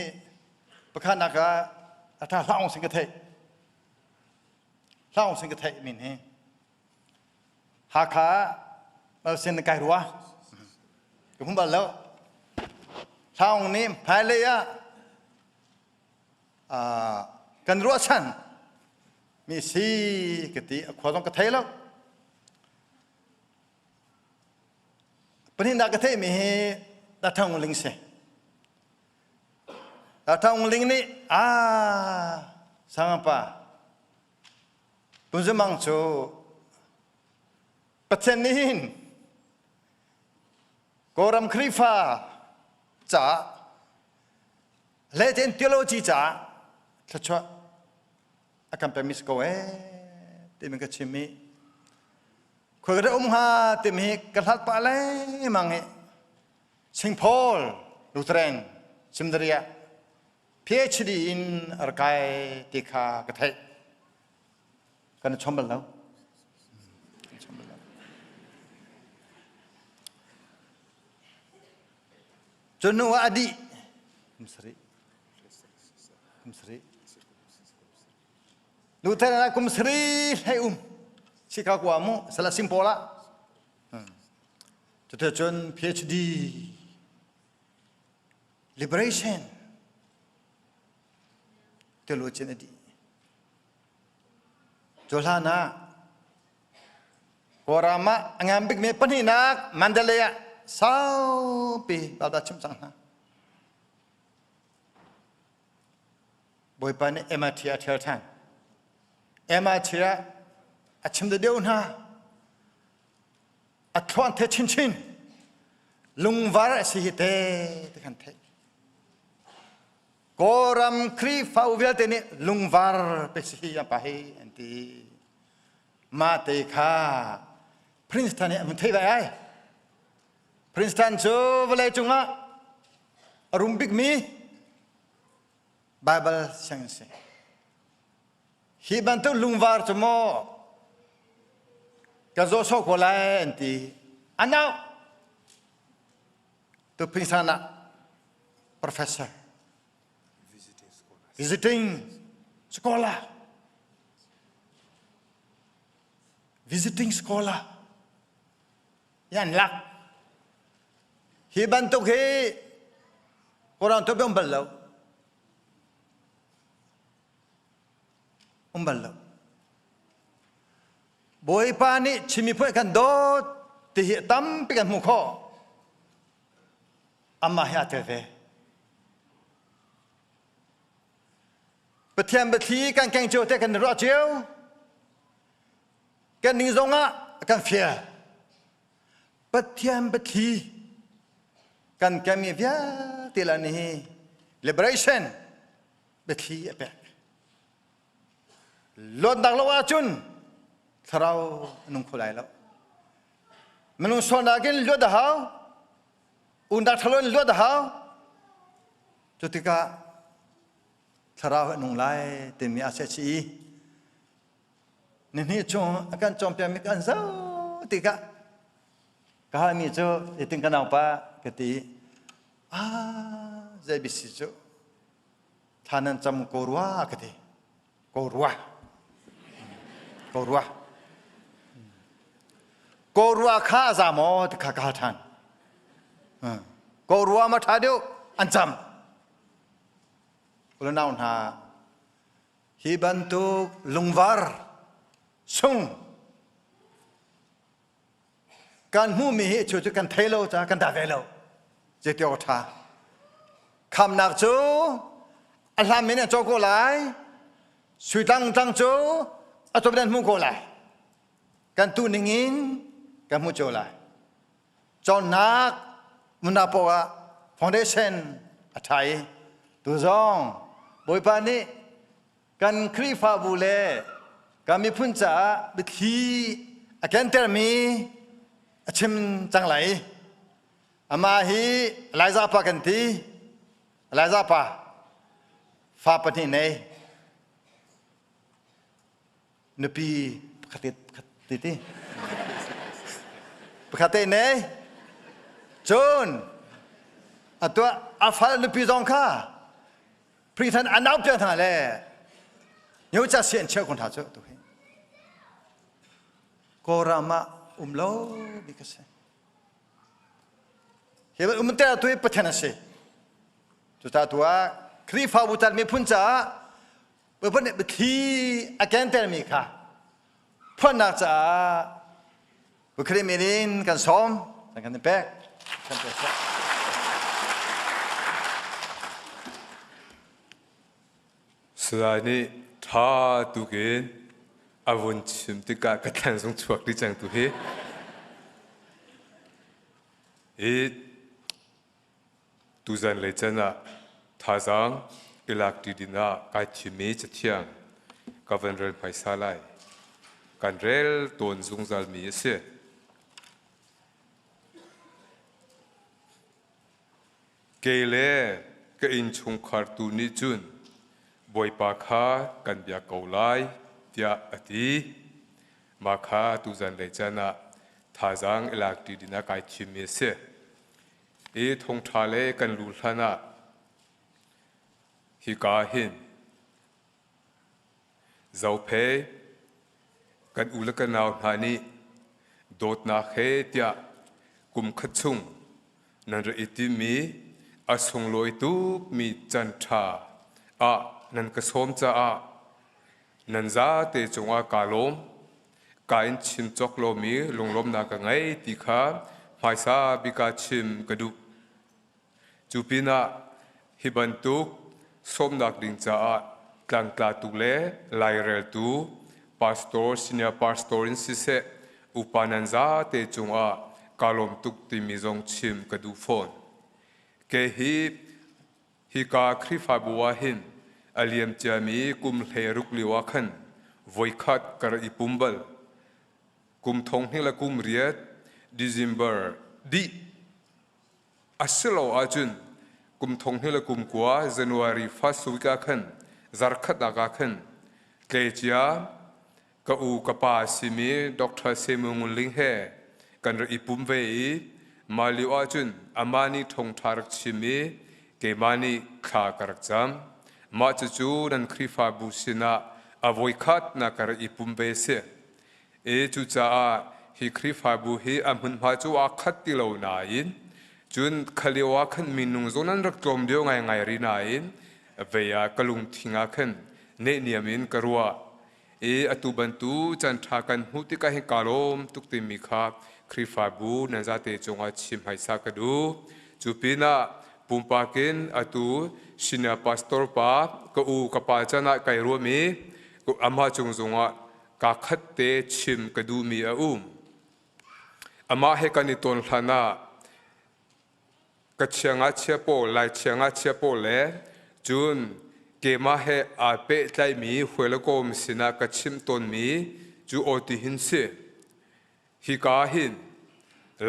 pakhatnak ah a tha hlaung sin ka theih. Hlaung sin ka theih min hi. Hakha ah sin kai rua. Ka hmu bal lo. Hlaung nih hmailei ah kan ruahchan mi si ka ti a khua zong ka thei lo. Pahnihnak ka theihmi hi Dathang Ling si. Dathang Ling nih aa sangapa Punzamang cu Pathian nih hin Kawlram Khrihfa caah lehten theology caah thluachuah a kan pekmi si ko ee timi ka chim i khoi ka um hnga timi hi ka hlat pah lengmang i St. Paul Lutheran Seminary ah PhD in a rak kai ti kha ka theih. Kan i chom bal lo. Kan chom bal lo. Cu hnu ah a dih. Kum sarih. Kum sarih. Lutheran ah kum sarih hlei um. Chicago ah mu, sala Singpaul ah. Cuticun PhD liberation theologian a dih. Cu hlan ah Kawlram ah a ngan bikmi pahnihnak Mandalay ah saupi balda chim cang hna. Bawipa nih MIT a ṭhial ṭhan. MIT ah a chim deuh hna. A thluan the chinchin. Lungvar a si hi te ti kan theih. Kawlram Khrihfa vialte nih lungvar pe si hi an pa hi an ti. Mah te kha Princeton nih an hun theih vai ai. Princeton cu vawlei cungah a rum bikmi Bible sianginn si. Hi bantuk lungvar cu maw ka zaw sawh ko lai an ti. Anau tu Princeton ah professor visiting scholar visiting scholar yan lak hi bantuk hi Quran tu um bal lo um bal lo Bawipa nih chimi phuai kan dawt ti hi tampi kan hmuh khawh amah hi aa tel ve. Pathian biathli kan keng cio te kan i ruah cio. Kan ning zong ah kan fial. Pathian biathli kan kemi vialte la ni liberation biathli a pek. Luatnak lo ahcun thlarau nung kho lai lo. Minung sualnak in luat a hau. Undak ṭhalo in luat a hau. Cu tikah thlarau a nung lai timi a seh chih i nihnih chung a kan cawnpiakmi kan zoh tikah ka halmi cu hitin ka naupa ka ti ah zei bisi cu thla nan cam ko rua ka ti ko rua. Ko rua. Ko rua kha a za maw ti kha ka hal ṭhan. Ko rua ma ṭha deuh an cam. Ulanau hna, hi bantuk lungvar sung kan hmuhmi hi cu cu kan thei lo ca kan dah ve lo. Zeiti awk a ṭha. Khamnak cu a hlam in an cawk ko lai. Sui tlang tlang cu a cawp in an hmuh ko lai. Kan tuh ning in kan hmuh cio lai. Cawnnak muna paoh ah foundation a ṭha i tu zong Bawipa nih kan Khrihfabu le kan miphun caah biathli a kentermi a chim cang lai. Amah hi Elijah pa kan ti. Elijah pa fa pahnih nei. Nupi pakhat pakhat ti ti pakhat te ne cun atu a fal nupi zong kha prithan a nau piak hna le nyo cha si an cheu kon tha chu tu hi Kawlram ah um lo bi ka si hi um te tu hi Pathian a si cucaah tu ah Khrihfabu cat miphun caah Bawipa nih biathli a kentermi kha phuannak caah Khrih min in kan sawm kan kan pek kan pek. Salai nih ṭha tukin a vun chim tikah ka thlan zung chuak dih cang tu hi. I Tuzan lei can ah thazaang i lak ṭi ding ah kai thimmi Cathiang ka van rel hmaisa lai. Kan rel tawn zungzalmi a si. Kei le ka innchungkhar tu nih cun Bawipa kha kan biak ko lai, tiah a ti. Mah kha tuzan lei can ah thazaang i lak ṭi ding ah kai thimmi a si. I thawngṭha le kan luh hlan ah hika hin Zophei kan u le kan nau hna nih dawtnak he tiah kum khat chung nan rak i timmi a sunglawi tukmi can ṭha ah nan ka sawm caah nan zate cungah kaa lawm. Ka in chim cawk lomi lunglawmnak ka ngei ti kha hmaisa bik ah chim ka duh. Cu pinah hi bantuk sawmnak ding caah tlangtlatu le laireltu pastor, senior pastor in siseh upa nan zate cungah kaa lawm tuk timi zong chim ka duh fawn. Kei hi Hika Khrihfabu ah hin a liam ciami kum 16 lio ah khan voikhat ka rak i pum bal. Kum thong hnih le kum riat December dih a si lo ahcun kum thong hnih le kum kua January first week ah khan zarkhatnak ah khan tlecia ka u ka pa a simi Dr. Samuel Ngun Ling he kan rak i pum ve i mah lio ahcun amah nih thawngṭha rak chim i keimah nih thla ka rak cam. Mah cucu nan Khrihfabu sinah a voikhatnak ka rak i pum ve si. E cucaah hi Khrihfabu hi a hmunhma cu aa khat ti lo nain cun kha lio ah khan minung zong nan rak tlawm deuh ngaingai rih nain vei ah ka lungthin ah khan nehniam in ka ruah i atu bantu caan ṭha kan hmuh tikah hin kaa lawm tuk timi kha Khrihfabu nan zate cungah chim hmaisa ka duh. Cu pinah pumpak in atu senior pastor pa ka u ka pa can ah kai ruam i amah cung zongah kaa khat te chim ka duhmi a um. Amah he kan i ton hlan ah ka chiangakchia pawl, Lai chiangakchia pawl le cun keimah he aa pehtlaihmi hawikom sinah ka chimh tawnmi cu aw ti hin si. Hika hin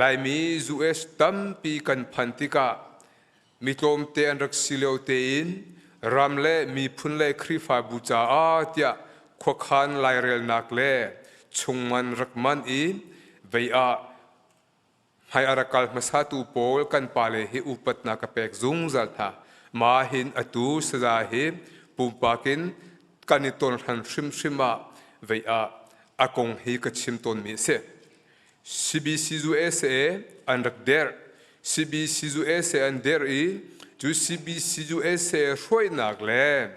Laimi US tampi kan phan tikah mi tlawmte an rak si lio tein ram le miphun le Khrihfabu caah tiah khuakhan lairelnak le chungman rak man i vei ah Hmai a rak kal hmasatu pawl kan pale hi upatnak ka pek zungzal hna. Mah hin atu saza hi pumpak in kan i ton hran hrimhrim ah vei ah A kong hi ka chim tawnmi a si. CBCUSA an rak derh. CBCUSA an derh i cu CBCUSA hruainak le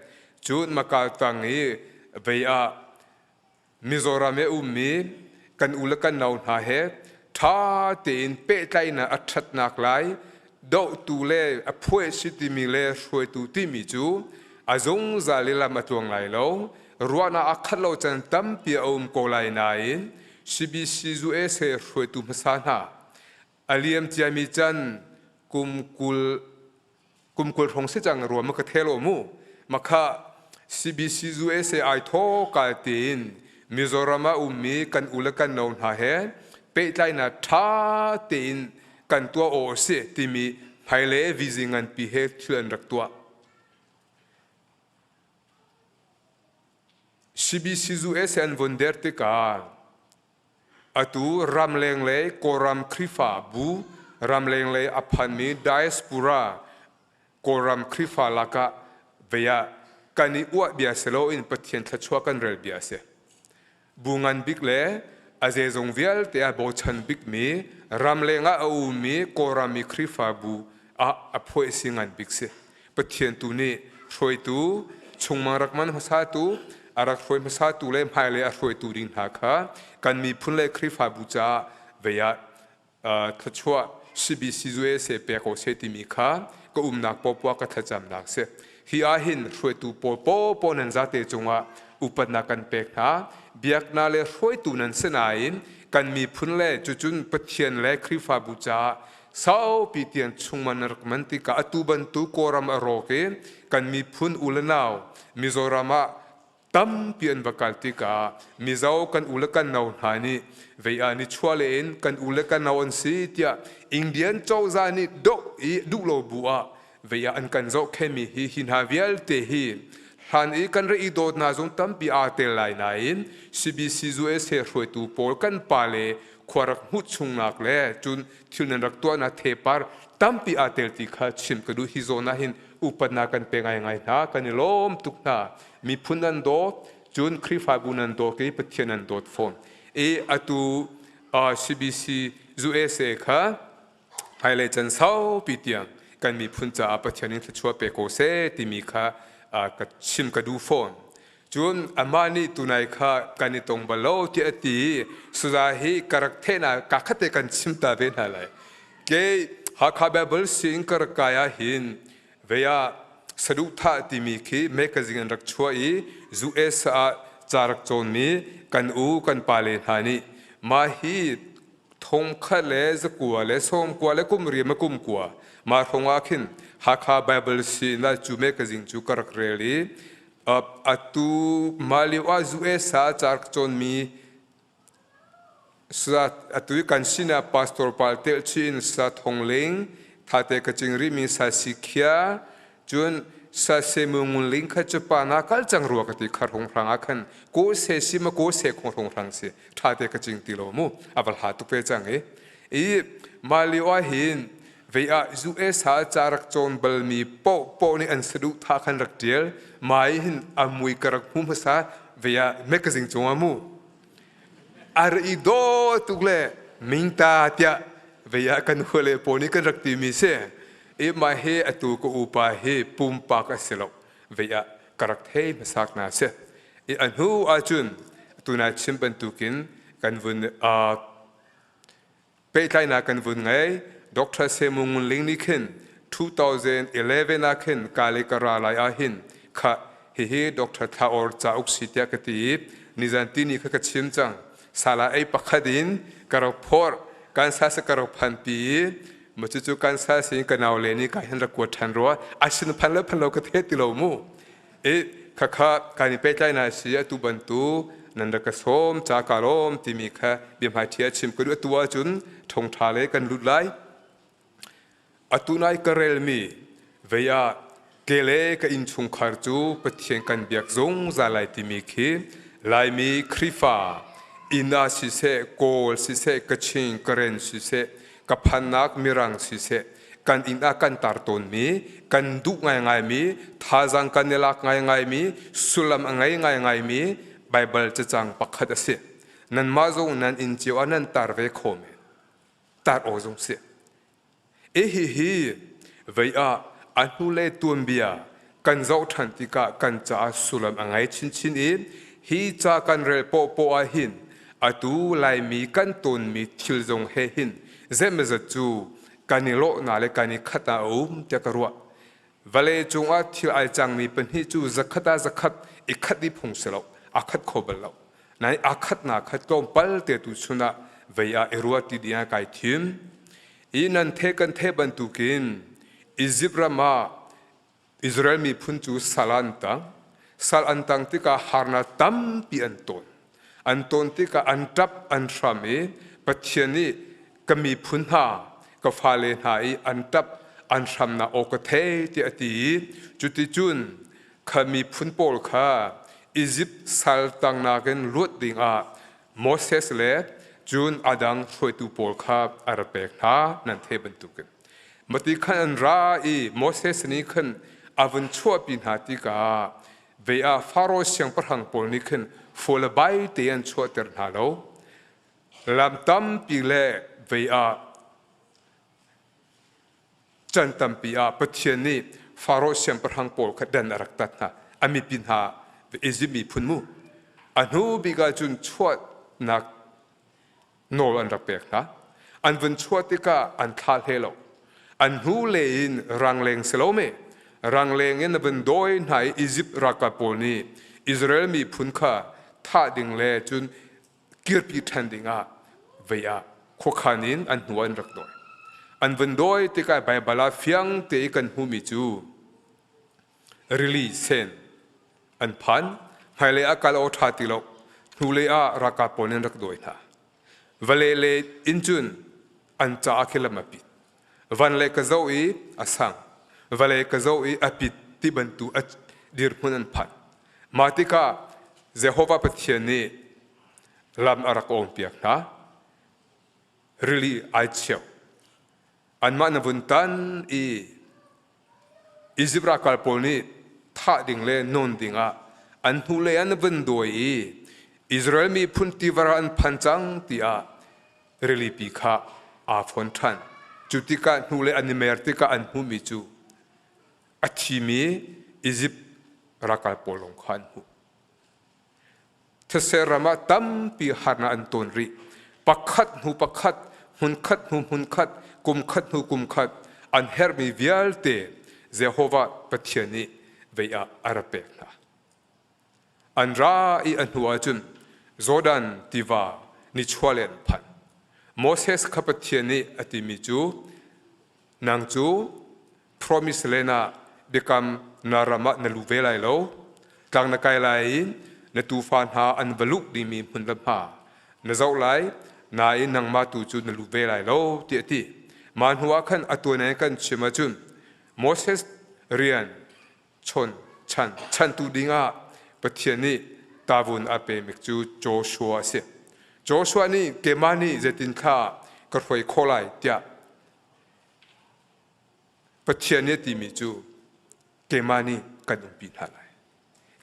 cun Makal tang i vei ah Mizoram i a ummi kan u le kan nau hna he ṭha tein pehtlaihnak a ṭhatnak lai dohtu le a phuai si timi le hruaitu timi cu a zungzal i lam a tluang lai lo. Ruahnak a khat lo can tampi a um ko lai nain CBCUSA hruaitu hmasa hna a liam ciami can kum 20 kum 20 hrawng si cang ruam ka thelo mu. Makha CBCUSA ai thaw ka tein Mizoram ah ummi kan u le kan no hna he pehtlainak ṭha tein kan tuah awk a si timi hmailei vizi nganpi he thil an rak tuah. CBCUSA an vun der tikah atu ramleng lei Kawlram Khrihfa bu ramleng lei a phanmi diaspora Kawlram Khrihfa lakah vei ah kan i uah bia si loin Pathian thluachuah kan rel bia a si. Bu ngan bik le a zeizong vialte ah bochan bikmi ramleng ah a ummi Kawlram i Khrihfabu ah a phuai si ngan bik si. Pathian tu nih hruaitu chungmang rak man hmasatu a rak hruai hmasatu le hmailei a hruaitu ding hna kha kan miphun le Khrihfabu caah vei ah thluachuah CBCUSA pek ko seh timi kha ka umnak popoah ka thlacamnak si. Hi ah hin hruaitu pawl popo nan zate cungah upatnak kan pek hna. Biaknak le hruaitu nan si nain kan miphun le cucun Pathian le Khrihfabu caah saupi tiang chungman rak man tikah atu bantuk Kawlram a rawk i kan miphun u le nau Mizoram ah tampi an va kal tikah Mizo kan u le kan nau hna nih vei ah nichuah le in kan u le kan nau an si tiah Indian cozah nih doh i duh lo bu ah vei ah an kan zohkhenmi hi hi hna vialte hi hlan i kan rak i dawtnak zong tampi aa tel lai nain CBCUSA hruaitu pawl kan pale khua rak hmuh chungnak le cun thil nan rak tuahnak thepar tampi aa tel ti kha chim ka duh. Hi zawn ah hin upatnak kan pe ngaingai hna, kan i lawm tuk hna. Miphun nan dawt, cun Khrihfabu nan dawt i Pathian nan dawt fawn. I atu CBC USA kha hmailei can saupi tiang kan miphun caah Pathian in thluachuah pe ko seh timi kha ka chim ka duh fawn. Cun amah nih tunai kha kan i tong bal lo tiah a ti i Suza hi ka rak thehna ka khate kan chim ta ve hna lai. Kei Hakha Bible sianginn ka rak kai ah hin vei ah saduhthah timi khi mekazing an rak chuah i US ah ca rak cawnmi kan u kan pale hna nih mah hi thong khat le zakua le sawm kua le kum riam kum kua mah hrawng ah khin Hakha Bible sianginn ah cu mekazing cu ka rak rel i atu mah lio ah US ah ca rak cawnmi Atu i kan sinah pastor pa telh in sa thong ling thate ka cing rihmi sa si khia cun sa se mu ngun ling kha cu pa na kal cang rua ka ti khar hong hrang ah khan ko se si ma ko se khong hong hrang si thate ka cing ti lo mu aval ha tuk ve cang i i mali wa hin vei ah US ha ca rak cawn balmi po po nih an saduh tha khan rak tial mai hin amui ka rak hmu hmasa vei ah magazine cung ah mu ar i daw tuk le mingta tiah vei ah kan huale pawl nih kan rak timi si. I mah hi atu ka upa hi pumpak a si lo, vei ah ka rak thei hmasak na si. I a hnu ahcun tuna chim bantukin kan vun Pehtlaihnak kan vun ngei. Dr. Semu Ngun Ling nih khin 2011 ah khin ka le ka ra lai ah hin kha hihi Dr. Thla Or cauk si tiah ka ti i nizan tini kha ka chim cang. Sala ei pakhat in ka rak phorh, Kansas ka rak phan pi i ma cucu Kansas in ka nau le nih ka hin rak kuat ṭhan rua. A sin phan le phan lo ka the ti lo mu. I khakha kan i pehtlaihnak si atu bantuk nan rak ka sawm ca ka lawm timi kha biahmaiṭhi a chim ka duh. Atu ahcun ṭhongṭha le kan lut lai. Atu nai ka relmi vei ah ke le ka innchungkhar cu Pathian kan biak zungzal lai timi khi Laimi Khrihfa inn ah siseh, Kawl siseh, Kachin, Karen siseh, ka phannak Mirang siseh, kan inn ah kan tar tawnmi, kan duh ngaingaimi, thazaang kan i lak ngaingaimi, sullam a ngei ngaingaimi Baibal cacang pakhat a si. Nanmah zong nan inn cio ah nan tar ve kho men. Tar aw zong si. E hi hi vei ah a hnulei tuanbia kan zoh ṭhan tikah kan caah sullam a ngei chinchin i hi ca kan rel poahpoah ah hin atu Laimi kan tawnmi thil zong he hin zeimawzat cu kan i lawhnak le kan i khatnak a um tiah ka ruah. Vawlei cungah thil ai cangmi pahnih cu zakhat ah zakhat i khat dih phung si lo, aa khat kho bal lo. Nain aa khatnak kha tlawmpal te tu chun ah vei ah i ruah ti ding ah kai thim. I nan the kan the bantukin Izipt ram ah Israel miphun cu sal an tang. Sal an tang tikah harnak tampi an tawn. An tawn tikah an ṭap an hram i Pathian nih ka miphun hna, ka fale hna i an ṭap an hramnak aw ka thei tiah a ti i cuticun kha miphun pawl kha Izipt sal tangnak in luat dingah Moses le cun a dang hruaitu pawl kha a ra pek hna nan theih bantukin. Mati khan an ra i Moses nih khan a vun chuahpi hna tikah ve ah Faro siangpahrang pawl nih khin fual le bai te an chuahter hna lo. Lam tampi le vei ah Chan tampi ah Pathian nih Faro siangpahrang pawl kha dan a rak tat hna. A mipi hna Izipt miphun mu. A hnu bik ah cun chuahnak nawl an rak pek hna. An vun chuah tikah an thlah hle lo. An hnu le in rangleng si lo me. Rangleng in a vun dawi hna i Izipt ralkap pawl nih Israel miphun kha thah ding le cun kirpi ṭhan dingah vei ah khuakhan in an hnu an rak dawi. An vun dawi tikah Baibal ah fiang te i kan hmuhmi cu rili sen an phan, hmailei ah kal aw ṭha ti lo, hnulei ah ralkap pawl nih an rak dawi hna. Vale le inn cun an caah khi lam a pit. Van le ka zoh i a sang, vale ka zoh i a pit ti bantuk a dirhmun an phan. Mah tikah Jehovah Pathian nih lam a rak awnpiak hna. Rili ai cheu. Anmah na vun tan i Izipt ralkal pawl nih thah ding le nawn ding ah an hnulei an vun dawi i Israel miphun tiva an phan cang tiah rilipi kha aa fon ṭhan. Cu tikah hnulei an i mer tikah an hmuhmi cu a thimi Izipt ralkal pawl lawng kha an hmuh. Thetse ram ah tampi harnak an ton rih. Pakhat hnu pakhat, hmunkhat hnu hmunkhat, kumkhat hnu kumkhat an herhmi vialte Jehovah Pathian nih vei ah a ra pek hna. An ra i a hnu ahcun Jordan tiva nichuahlei an phan. Moses kha Pathian nih a timi cu nang cu promise land ah biakam na ram ah na lu ve lai lo tlang na kai lai i na tufa hna an va luh dingmi hmun le hma na zoh lai nain nangmah tu cu na lu ve lai lo tiah a ti mah hnu ah khan a tuan in kan chim ahcun Moses rian chon chan chantu dingah Pathian nih tavun a pemik cu Joshua a si Joshua nih keimah nih zeitin kha ka hruai khawh lai tiah Pathian nih a timi cu keimah nih kan umpi hna lai.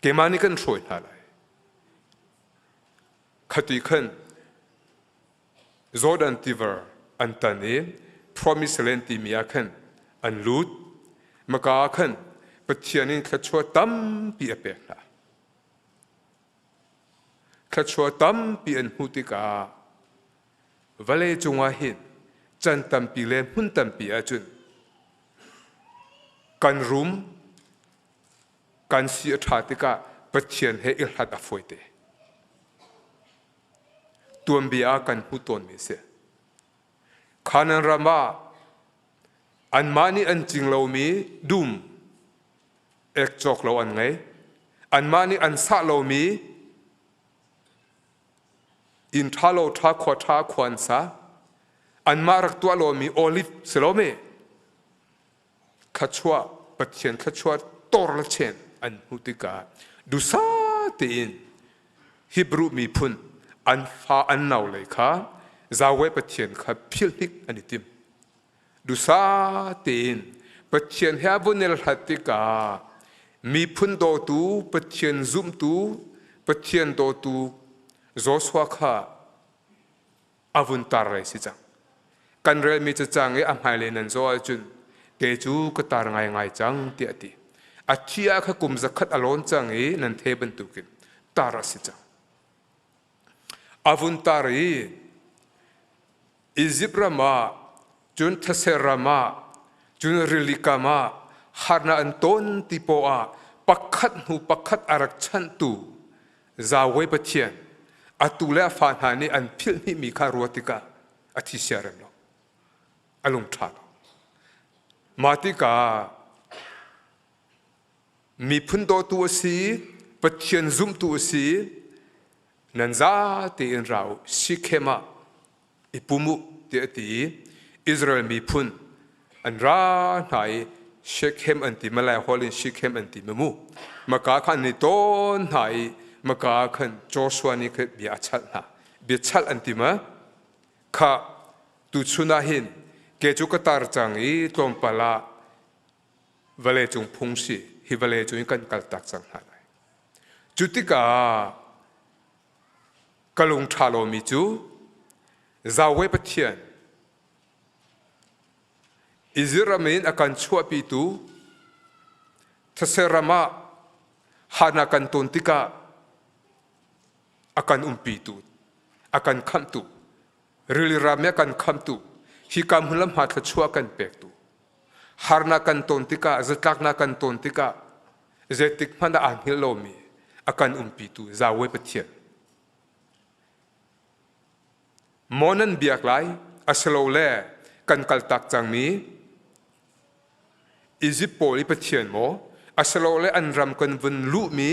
Keimah nih kan hruai hna lai. Khati khan Jordan River an tan i Promised Land timi ah khan an lut. Maka ah khan Pathian in thluachuah tampi a pek hna. Thluachuah tampi an hmuh tikah Vawlei cungah hin can tampi le hmun tampi ahcun kan rum, kan si a ṭha tikah Pathian he i hlat a fawite. Tuanbia ah kan hmuh tawnmi a si. Kanaan ram ah anmah nih an cing lomi dum ek cawk lo an ngei. Anmah nih an sah lomi Inn ṭha lo ṭha khua ṭha khua an sa. Anmah rak tuah lomi olive si lo me. Thluachuah Pathian thluachuah tor le chen an hmuh tikah dusa tein Hebrew miphun an fa an nau lei kha Yahweh Pathian kha philhnik an i tim. Dusa tein Pathian he a vun i hlat tikah miphun dawtu Pathian zumtu Pathian dawtu Joshua kha. A vun tar lei si cang. Kan relmi cacang i a hmailei nan zoh ahcun kei cu ka tar ngaingai cang tiah a ti. A thi ah kha kum zakhat a lawn cang i nan the bantukin tar a si cang. A vun tar i Izipt ram ah cun these ram ah cun rili kam ah harnak an ton ti poah ah pakhat hnu pakhat a rak chanhtu Yahweh Pathian atu le a fa hna nih an philh hni kha ruat tikah a thi siarem lo a lung ṭha lo mah tikah miphun dawtu a si Pathian zumtu a si nan za tein ra u Sikhem ah i pum u tiah a ti i Israel miphun an ra hna i Shechem an ti Malay holh in Shechem an ti mamu maka khan an i tawn hna i maka khan Joshua nih khan bia a chalh hna bia chalh an ti ma kha tuchun ah hin ke cu ka tar cang i tlawmpal ah vawlei cung phung si hi vawlei cung in kan kaltak cang hna lai cu tikah ka lung ṭha lomi cu Yahweh Pathian Israel ram in a kan chuahpitu these ram ah hana kan ton tikah a kan umpitu a kan khamhtu rili ram i a kan khamhtu hika hmun le hma thluachuah kan pektu harnak kan ton tikah zatlaknak kan ton tikah zeitik hmanh ah aa hngilh lomi a kan umpitu Yahweh Pathian maw nan biak lai asilole kan kaltak cangmi Izipt pawl i Pathian maw asilole an ram kan vun luhmi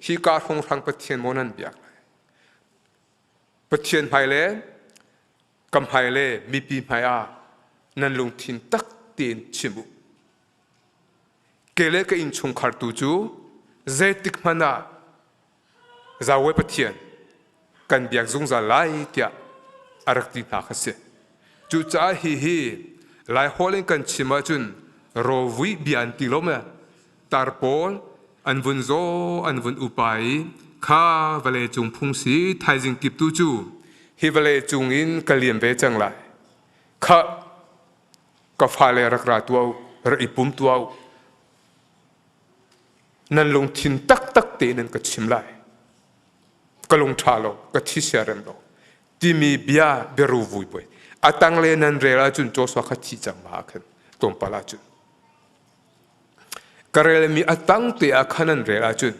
hika hrawnghrang Pathian maw nan biak lai Pathian hmai le ka hmai le mipi hmai ah nan lungthin tak tein chim u Ke le ka innchungkhar tu cu zeitik hmanh ah Yahweh Pathian kan biak zungzal lai tiah a rak ti hna kha si. Cucaah hihi Laiholh in kan chim ahcun rawvuih bia an ti lo maw? Tar pawl an vun zaw an vun upa i kha vawlei cung phung si thaizing kip tu cu hi vawlei cung in ka liam ve cang lai. Khah ka fale rak ra tuah u, rak i pum tuah u. Nan lungthin taktak tein nan ka chim lai. Ka lung ṭha lo, ka thi siarem lo. Timi bia biaru vui poi. A tangle nan rel ahcun Joshua kha thi cang ma ah khan tlawmpal ahcun. Ka relmi a tang te ah khan nan rel ahcun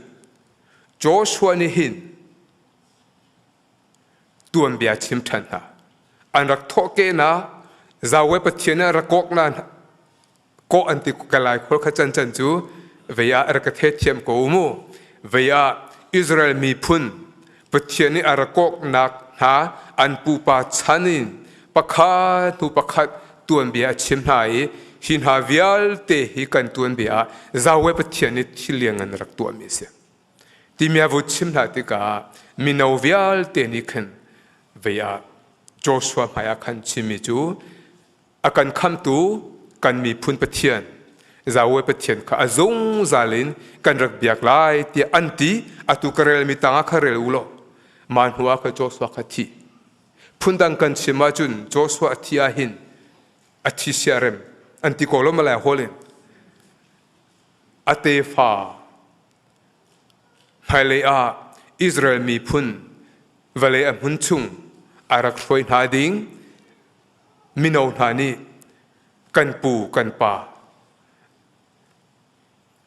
Joshua nih hin tuanbia chim ṭhan hna. An rak thawhkehnak Yahweh Pathian nih a rak kawknak kawh an ti ka lai khual kha can can cu vei ah rak ka thethiam ko u mu. Vei ah Israel miphun Pathian nih a rak kawknak hna an pupa chan in pakhat hnu pakhat tuanbia a chim hna i hi hna vialte hi kan tuanbia ah Yahweh Pathian nih thil lianngan a rak tuahmi a si. Timi a vut chim hna tikah mino vialte nih khan vei ah Joshua hmaiah khan chimmi cu a kan khamtu kan miphun Pathian Yahweh Pathian kha a zungzal in kan rak biak lai tiah an ti atu ka relmi tangah kha rel u law mah hnu ah kha Joshua kha thi phundang kan chim ahcun Joshua a thi ah hin a thi siarem an ti ko lo malai hol in a tefa Hmailei ah Israel miphun vawlei a hmun chung a rak hruai hna ding mino hna nih kan pu kan pa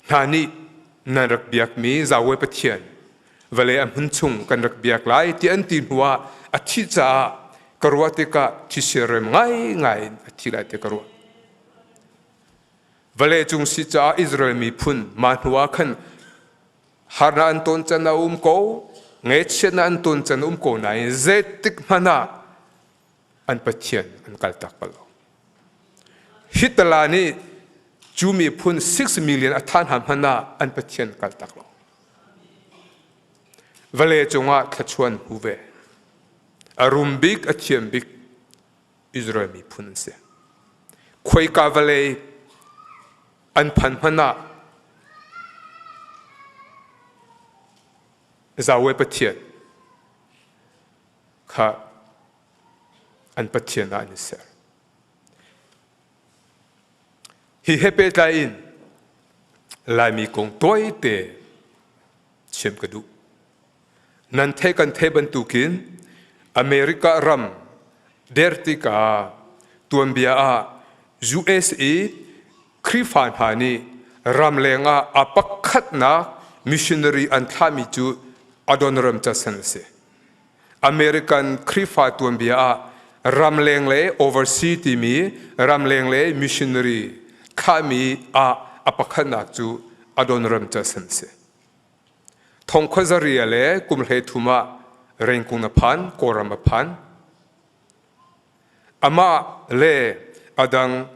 hna nih nan rak biakmi Yahweh Pathian vawlei a hmun chung kan rak biak lai ti an ti hnu ah a thih caah ka ruah tikah thisirem ngaingai in a thi lai ti ka ruah. Vawleicung si caah Israel miphun mah hnu ah khan harnak an ton can a um ko, ngaihchiatnak an ton can a um ko nain zeitik hmanh ah an Pathian an kaltak bal lo. Hitler nih cu miphun 6 million a thah hna hmanh ah an Pathian kaltak lo. Vawlei cungah thluachuan hmu ve. A rum bik, a thiam bik Israel miphun an si. Khuaika vawlei an phan hmanh ah Yahweh Pathian kha An pathian ah an i ser. Hi he pehtlai in Laimi kong tawite chim ka duh. Nan theih kan theih bantukin America ram der tikah tuanbia ah USA Khrihfa hna nih ramleng ah a pakhatnak missionary an thlahmi cu Adoniram Judson a si. American Khrihfa tuanbia ah ramleng le overseas timi ramleng le missionary thlahmi ah a pakhatnak cu Adoniram Judson a si. Thongkhuazaria le kum 13 ah Rengkung a phan, Kawlram a phan. Amah le adang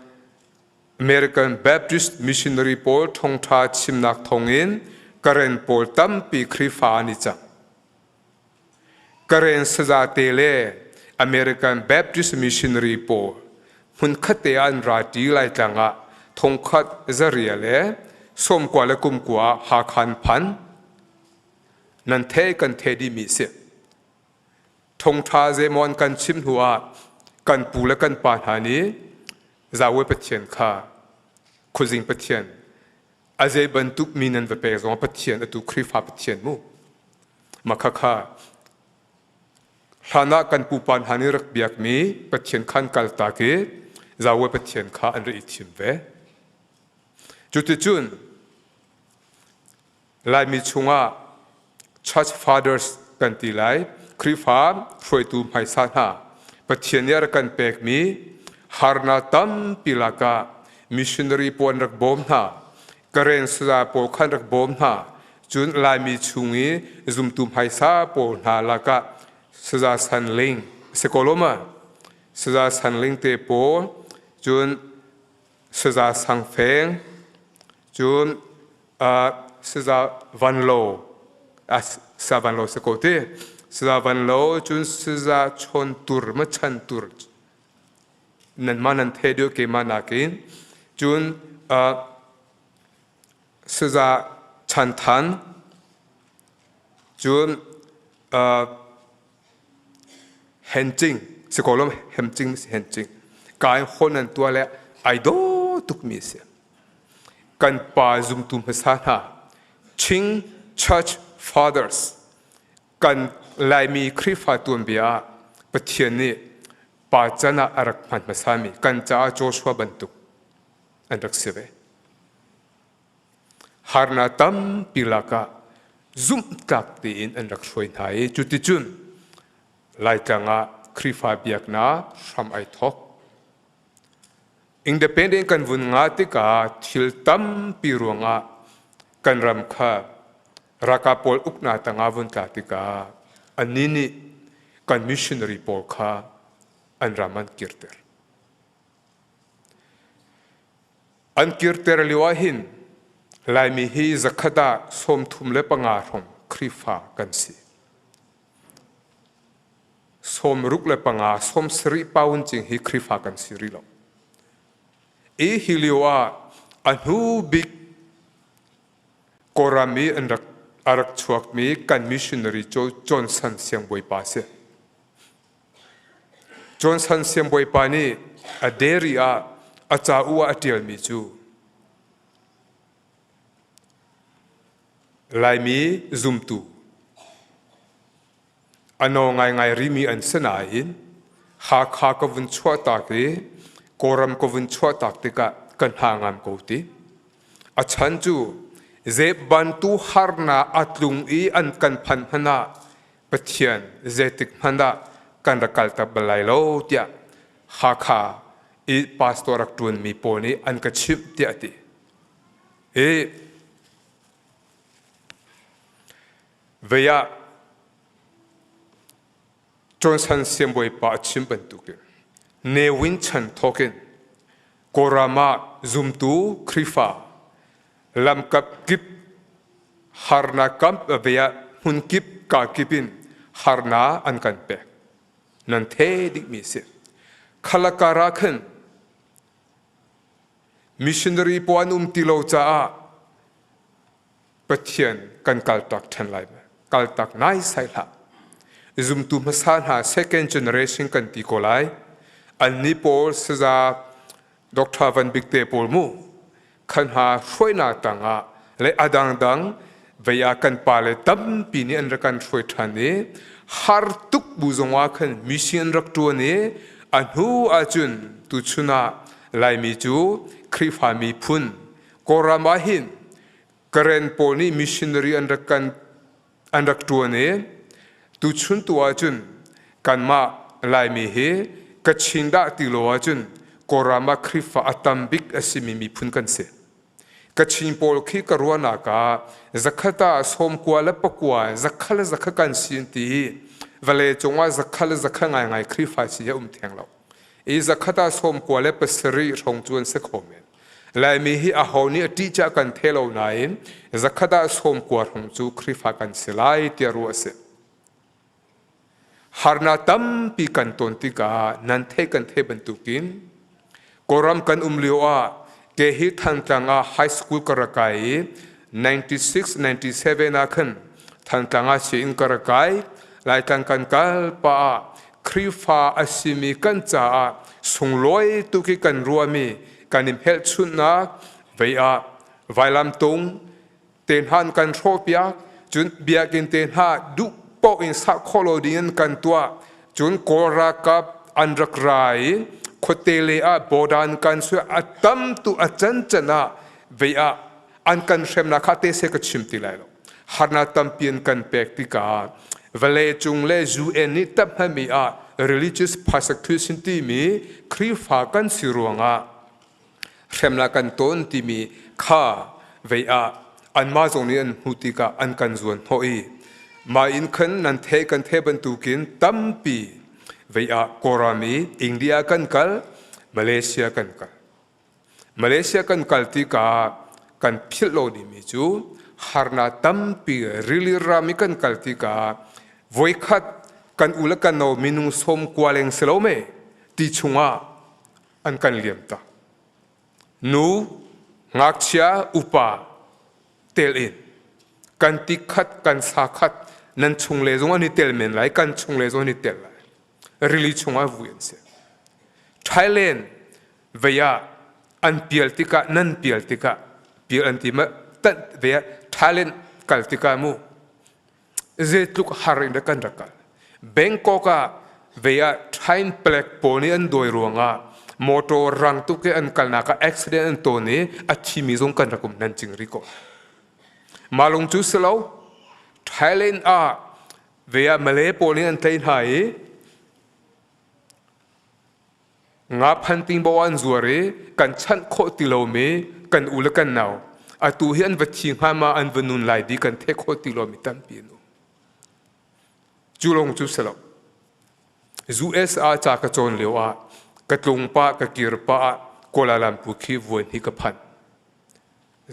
American Baptist missionary pawl thawngṭha chimnak thawngin Karen pawl tampi Khrihfa an i cang. Karen sazate le American Baptist missionary pawl hmunkhat te ah an ra ṭi Laitlang ah thongkhat zaria le sawmkua le kumkua ah Hakha an phan. Nan thei kan thei dihmi si. Thongṭha zeimaw an kan chimh hnu ah kan pu le kan pa hna nih Zawe Pathian kha Khuazing Pathian a zei bantuk mi nan va pek zong Pathian atu Khrihfa Pathian mu makha kha hlan ah kan pupa hna nih rak biakmi Pathian khan kaltak i Zawe Pathian kha an rak i thim ve. Cuticun Laimi chungah Church Fathers kan ti lai, Khrihfa hruaitu hmaisa hna Pathian nih a rak kan pekmi harnak tampi lakah missionary pawl an rak bawm hna, Karen saza pawl khan rak bawm hna, cun Laimi chung i zumtu hmaisa pawl hna lakah saza San Ling sekoloma saza San Ling te pawl cun saza Sang Feng cun saza Van Lo sa Van Lo se ko ti saza Van Lo cun saza Chawn Tur ma Chan Tur nan ma nan the deuh keimah nakin cun saza Chan Than cun Hencing si ko lo Hemcing si Hencing kai hon an tua le ai do tukmi si kan pa zumtu hmasa hna Ching Church Fathers kan Laimi Khrihfa tuanbia ah Pathian nih pa can ah a rak hman hmasami kan caah Joshua bantuk an rak si ve. Harnak tampi lakah zumhtlak tein an rak hruai hna i cuticun Laitlang ah Khrihfa biaknak hram ai thawk. Independent kan vun nga tikah thil tampi ruangah kan ram kha ralkap pawl uknak tangah vun tla tikah annih nih kan missionary pawl kha an ram an kirter. An kirter lio ahhin Laimi hi zakhat ah 35 hrawng Khrihfa kan si. 65, 70 paun cing hi Khrihfa kan si rih lo. I hi lio ah a hnu bik Kawlram i an rak a rak chuakmi kan missionary Johnson siangbawipa si. Johnson siangbawipa nih a dairy ah a ca-u ah a ṭialmi cu Laimi zumtu a no ngaingai rimi an si nain Hakha ka vun chuahtak i Kawlram ka vun chuahtak tikah ka hna ngam ko ti. A chan cu zebantu harnak a tlung i an kan phan hmanh ah Pathian zeitik hmanh ah kan rak kaltak bal lai lo tiah Hakha i pastor rak ṭuanmi pawl nih an ka chimh tiah a ti. I vei ah Johnson siangbawipa a chim bantukin Ne Win chan thawkin Kawlram ah zumtu Khrihfa lamkap kip harnak kam ve ah hmun kip ka kip in harnak an kan pek. Nan the dihmi si. Khalakar ah khan missionary pawl an um ti lo caah Pathian kan kaltak ṭhan lai kaltak nai sai hlah. Zumtu hmasa hna second generation kan ti ko lai. Annih pawl saza Dr. Van Bik te pawl mu khan hna hruainak tangah le a dangdang vei ah kan pale tampi nih an rak kan hruai ṭhan i har tuk bu zongah khan mission an rak ṭuan i a hnu ahcun tuchun ah Laimi cu Khrihfa miphun Kawlram ah hin Karen pawl nih missionary an rak kan an rak ṭuan i tuchun tu ahcun kanmah Laimi hi Kachin dah ti lo ahcun Kawlram ah Khrihfa a tam bik a simi miphun kan si. Kachin pawl khi ka ruahnak ah zakhat ah sawmkua le pakua zakha le zakha kan si an ti i vawlei cungah zakha le zakha ngaingai Khrihfa si hi a um theng lo. I zakhat ah sawmkua le pasarih hrawng cu an si kho men. Laimi hi aho nih a ṭih cah kan the lo nain zakhat ah sawmkua hrawng cu Khrihfa kan si lai tiah ruah a si. Harnak tampi kan ton tikah nan theih kan theih bantukin Kawlram kan um lio ah ke hi Thantlang ah high school ka rak kai i 96 97 ah khan Thantlang ah sianginn ka rak kai. Laitlang kan kal pah ah Khrihfa a simi kan caah sunglawi tuk i kan ruahmi kan i hmelchunhnak vei ah vailamtung te hna an kan hrawhpiak cun biakinn te hna duh paoh in sah khawh lo ding in kan tuah cun kawl ralkap an rak ra i khuate le ah border an kan sui a tam tu a cancan ah vei ah an kan hremnak kha te se ka chim ti lai lo harnak tampi an kan pek tikah vawlei cung le UN nih tamhmi ah religious persecution timi Khrihfa kan si ruangah hremnak kan ton timi kha vei ah anmah zong nih an hmuh tikah an kan zuan hnawh i mah in khan nan the kan the bantukin tampi vei ah Kawlram i India kan kal Malaysia kan kal Malaysia kan kal tikah kan philh lo dingmi cu harnak tampi rili ram i kan kal tikah voikhat kan u le kan no minung sawm kua leng si lo me ti chungah an kan liam tak. Nu, ngakchia, upa tel in kan ti khat kan sa khat nan chung le zong an i tel men lai kan chung le zong an i tel lai rili chungah vui an si Thailand vei ah an pial tikah nan pial tikah pial an ti ma tan vei ah Thailand kal tikah mu zeitluk har in kan rak kal Bangkok ah vei ah train plek pawl nih an dawi ruangah motor rang tuk i an kalnak ah accident an tawn i a thimi zong kan rak um nan cing ri ko malung cu si lo Thailand ah vei ah Malay pawl nih an tlai hna i Nga phanting bo an zuar i kan chanh khawh ti lomi kan u le kan nau atu hi an va thi hnga ma an va nun lai di kan theih khawh ti lomi tampi an um. Cu lawng cu si lo. US ah ca ka cawn lio ah ka tlung pah ka kir pah ah Kuala Lumpur khi vuan hi ka phan.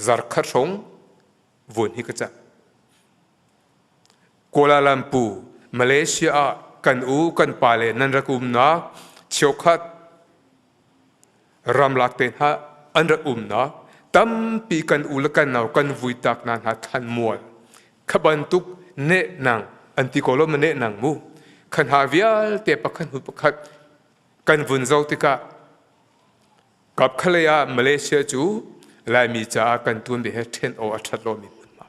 Zarkhat hrawng vuan hi ka cah. Kuala Lumpur, Malaysia ah kan u kan pale nan rak umnak cheukhat ramlak te hna an rak umnak tampi kan u le kan nau kan vui tak na hna thlan mual kha bantuk ne nang an ti ko lo ma ne nang mu khan ha vialte pakhat hnu pakhat kan vun zo tikah kap khalei ah Malaysia cu Laimi caah kan tuan be he then o a that lo mi hmunhma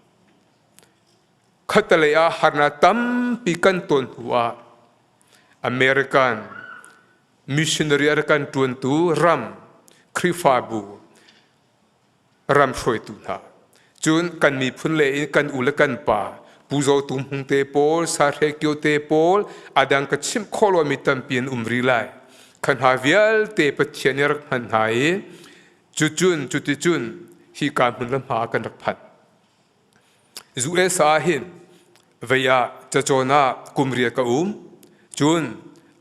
Khattelei ah harnak tampi kan ton hnu ah American missionary a rak kan ṭuantu ram Khrihfabu ram hruaitu hna cun kan miphun le in kan u le kan pa Pu Zo Tum Hung te pawl Sa Hre Kio te pawl adang ka chimh khawh lomi tampi an um rih lai kha hna vialte Pathian nih a rak hman hna i cucun cuticun hi ka hmun le hma kan rak phanh. US ah hin vei ah cacawn ah kum riat ka um. Cun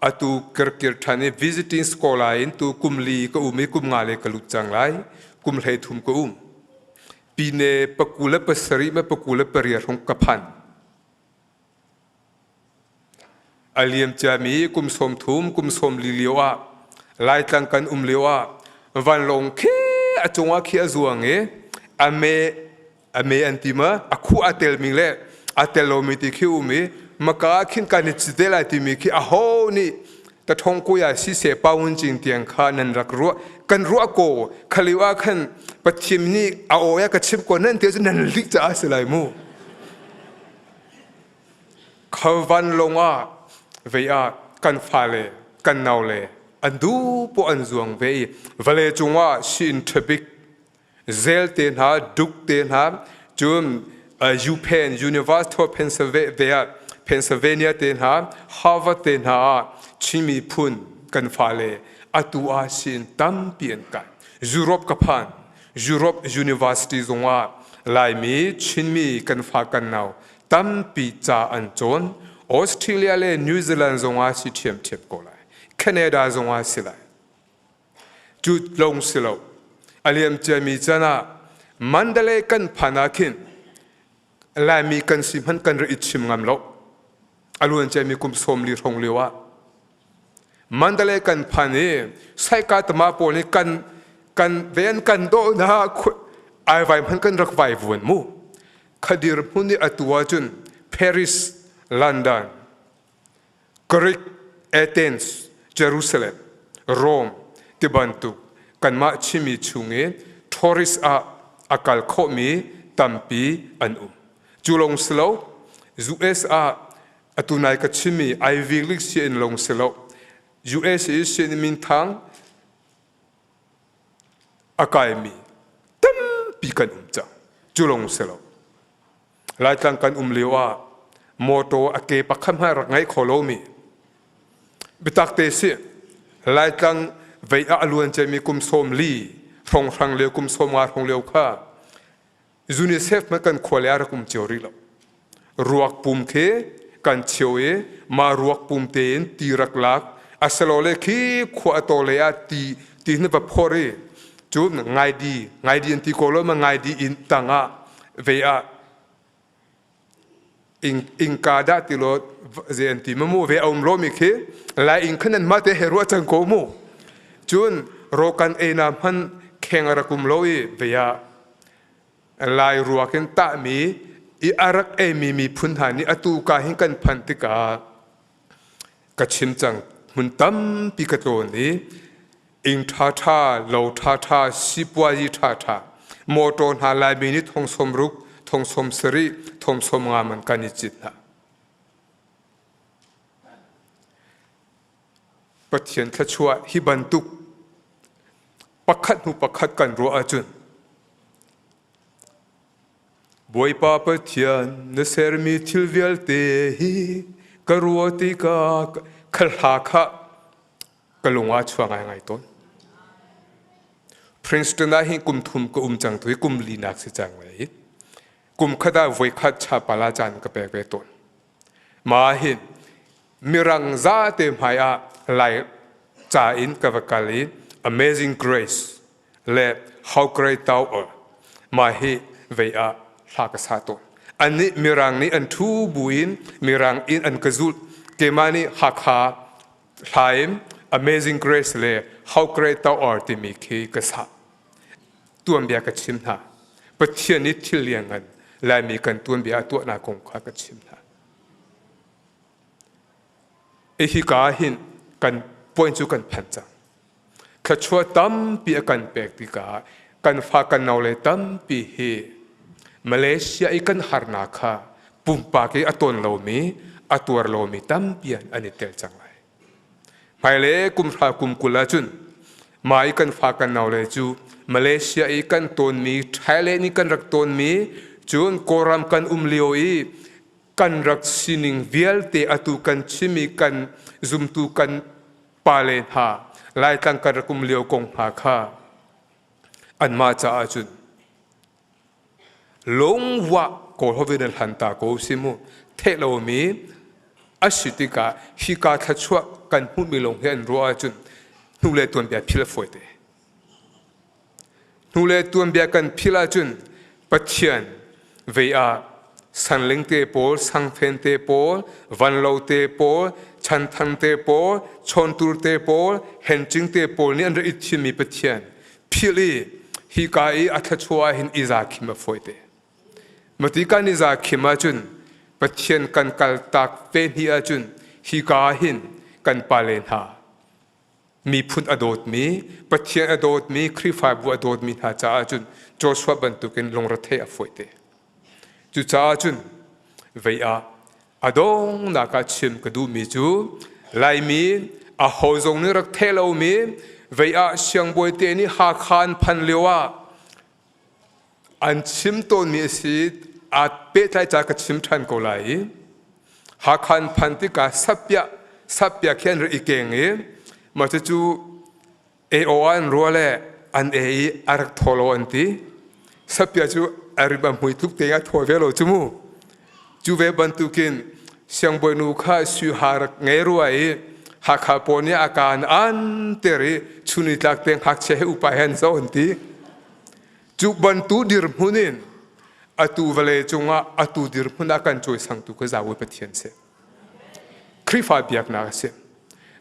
atu kirkir ṭhan i visiting scholar in tu kum li ka um i kum nga le ka lut cang lai. Kum 13 ka um. Pine 27 ma 28 hrawng ka phan. A liamciami kum 30 kum 40 lio ah Laitlang kan um lio ah vanlawng khi a cungah khi a zuang i a me a me an ti ma a khu a telmi le a tel lomi ti khi um i maka ah khin kan i cite lai timi khi aho nih. Tathong kuya si se paun cing tiang kha nan rak ruah kan ruah ko khaliu ah khan Pathian nih a aw ya ka chim ko nan te cu nan lik caah si lai mu. Khavan lawng ah vei ah kan fale kan naule an du po an zuang ve i vale cungah sin ṭhabik zel te hna duk te hna cun UPenn University of Pennsylvania Pennsylvania te hna Harvard te hna ah Chin miphun kan fale atu ah sin tampi an kai. Europe ka phan Europe University zongah Laimi Chinmi kan fa kan nau tampi ca an cawn. Australia le New Zealand zongah si ṭhiamṭhiam ko lai. Canada zongah si lai. Cu lawng si lo. A liam ciami can ah Mandalay kan phan ah khin Laimi kan si hmanh kan rak i chim ngam lo. A luan ciami kum 40 hrawng lio ah Mandalay kan phan i Saika tama pawl nih kan kan ven kan dawh na ai vai hmanh kan rak vai vuan mu. Khadir hmun i atu ahcun Paris, London, Greek, Athens, Jerusalem, Rome tibantuk kanmah Chinmi chung i tourist ah a kal khawhmi tampi an um. Cu lawng si lo, US ah atu nai ka chimmi Ivy League sianginn lawng si lo, US i sianginn minthang a kaimi tampi kan um cang. Cu lawng si lo. Laitlang kan um lio ah motor a ke pakhat hmanh rak ngei kho lomi biatak te si Laitlang vei ah a luan ciami kum 40 hrawnghrang lio kum 50 hrawng lio kha UNICEF hmanh kan khua le ah rak um cio rih lo. Ruak pum khi kan chio i mah ruak pum tein ti rak lak asilole khi khua a taw lei ah ti ti na va phor i cun ngaidi ngaidi an ti ko lo ma ngaidi inn tang ah ve ah ingka dah ti lo ze an ti mamu ve a um lo mi khi lai ing khan an mah te he ruah cang ko mu cun rokan e na hman kheng a rak um lo i ve ah Lai ruak in tahmi i a rak eimi miphun hna nih atu ka hin kan phanh tikah ka chim cang hmun tampi ka tlawn i ing ṭhaṭha lo ṭhaṭha sipuazi ṭhaṭha motor hna Laimi nih thong 60 thong 70 thong 50 man kan i cit hna. Pathian thluachuah hi bantuk pakhat hnu pakhat kan ruah ahcun Bawipa Pathian na sermi thil vialte hi ka ruah tikah ka hla kha ka lung ah chuak ngaingai tawn. Princeton ah hin kum thum ka um cang tu hi kum linak si cang lai. Kum khat ah voi khat chapala caan ka pek ve tawn. Mah hin mirang zate hmai ah Lai ca in ka va kal i Amazing Grace le How Great Thou Art mah hi vei ah hla ka sa tawn. Annih mirang nih an ṭhu buin mirang in an ka zulh. Keimah nih Hakha hla in Amazing Grace le How Great Thou Art timi khi ka sa. Tuanbia ka chim hna. Pathian nih thil lianngan Laimi kan tuanbia a tuahnak kong kha ka chim hna. Hika hin kan point cu kan phan cang. Thluachuah tampi a kan pek tikah kan fa kan nau le tampi hi Malaysia i kan harnak kha pumpak i a tawn lomi a tuar lomi tampi an i tel cang lai. Hmailei kum hra kum 20 ahcun mah i kan fa kan nau le cu Malaysia i kan tawnmi Thailand i kan rak tawnmi cun Kawlram kan um lio i kan rak sining vialte atu kan chimi kan zumtu kan pale hna Laitlang kan rak um lio kong hna kha anmah caah cun lungwah kawl hovin an hlan ta ko si mu theh lomi a si tikah hika thluachuah kan hmuhmi lawng hi an ruah ahcun hnu le tuanbia phil a fawi te. Hnule tuanbia kan philh ahcun Pathian vei ah sanling te pawl, sangfen te pawl, vanlo te pawl, chanthang te pawl, chawntur te pawl, hencing te pawl nih an rak i thimmi Pathian philh i hika i a thluachuah ah hin i za khim a fawi te. Mati kan i za khim ahcun Pathian kan kaltak te hni ahcun hika ah hin kan pale hna. Miphun a dawtmi, Pathian a dawtmi, Khrihfabu a dawtmi hna caah cun Joshua bantukin lungrethei a fawite. Cucaah cun vei ah a donghnak ah chim ka duhmi cu Laimi aho zong nih rak theh lomi vei ah siangbawi te nih Hakha an phan lio ah an chim tawnmi a si aa pehtlai ca ka chim ṭhan ko lai i Hakha an phan tikah sappiah sappiah khi an rak i keng i mah cucu AO ah an ruah le an ei i a rak thaw lo an ti. Sapia cu a rim a hmui tluk te a thaw ve lo cu mu. Cu ve bantukin siangbawinu kha sui ha rak ngei rua i Hakha pawl nih a kaan an ter i chuni tlak te ngakchia he upa he an zo an ti. Cu bantu dirhmun in atu vawlei cungah atu dirhmun ah kan cawisangtu ka zawi Pathian si. Khrihfa biaknak a si.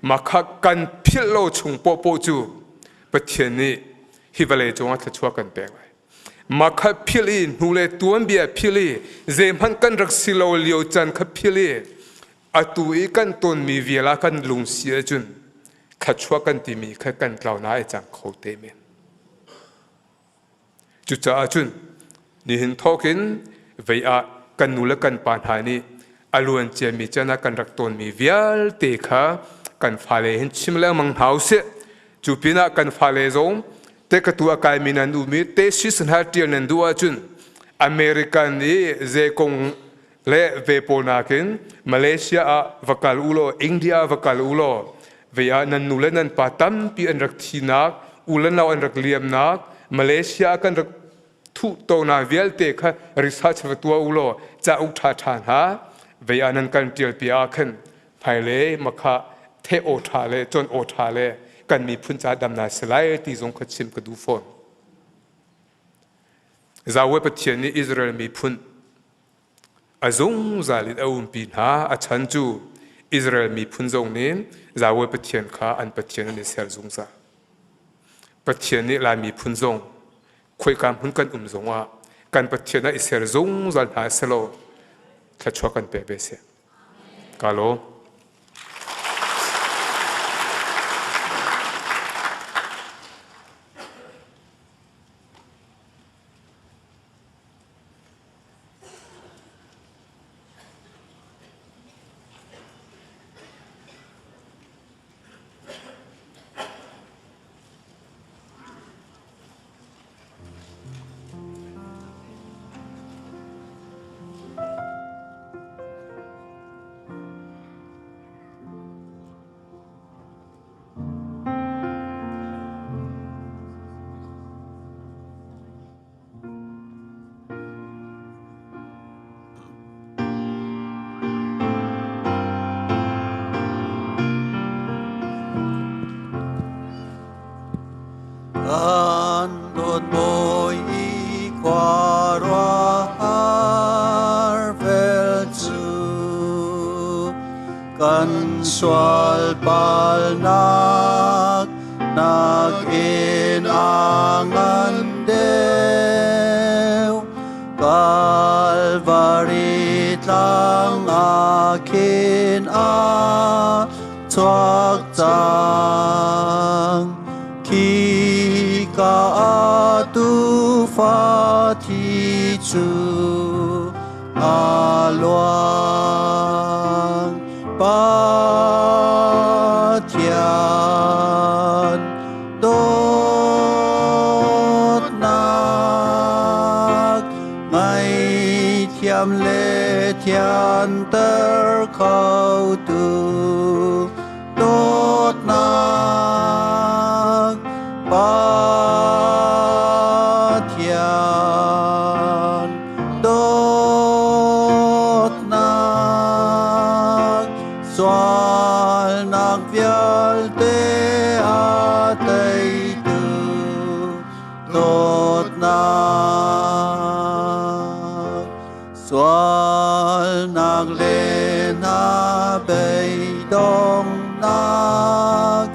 Mah kha kan philh lo chung poahpoah cu Pathian nih hi vawlei cungah thluachuah kan pek lai. Mah kha philh i hnu le tuanbia philh i zeihmanh kan rak si lo lio caan kha philh i atu i kan tonmi vial ah kan lungsi ahcun thluachuah kan timi kha kan tlau na ai cang kho te men. Cucaah cun nihin thawkin vei ah kan nu le kan pa hna nih a luan ciami can ah kan rak tawnmi vialte kha kan fale hin chim lengmang hna usih. Cu pinah kan fale zong te ka tu a kaimi nan um i te si hna ṭial nan duh ahcun American i zekong le ve pawl nakin Malaysia ah va kal u law India ah va kal u law ve ah nan nu le nan pa tampi an rak thinak u le nau an rak liamnak Malaysia ah kan rak thuh tona vialte kha research va tuah u law cauk ṭha ṭha hna ve ah nan kan ṭial pi ah khan hmailei makha the aw ṭha le con aw ṭha le kan miphun ca damna si lai ti zong kha chim ka duh fawn. Zawe Pathian nih Israel miphun a zungzal in a umpi hna. A chan cu Israel miphun zong nih Zawe Pathian kha an Pathian an i ser zungzal. Pathian nih Lai miphun zong khuaika hmun kan um zongah kan Pathian ah i ser zungzal hna selaw thluachuah kan pe ve seh. Ka lawm. Kan dawt bawi i khuaruahhar vel cu kan sual palnak nakin a ngan deuh. Kalvari tlang ah khin a chuak cang. Khi ka ah tuufa thi cu a luang. Pathian dawtnak ngaihthiam le thianter khotu dawtnak Pathian dawtnak sualnak vialte a teitu dawtnak sualnak le na beidonghnak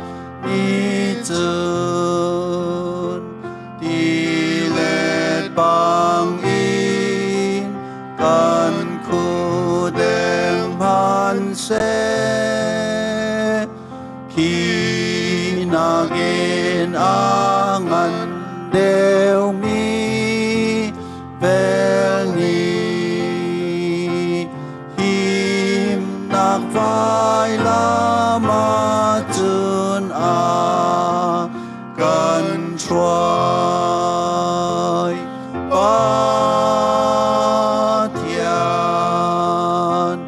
nih cun tilet bangin kan khudeng hmanhseh khi nakin a ngan deuhmi vel nih himnak vailam ahcun a kan hruai. Pathian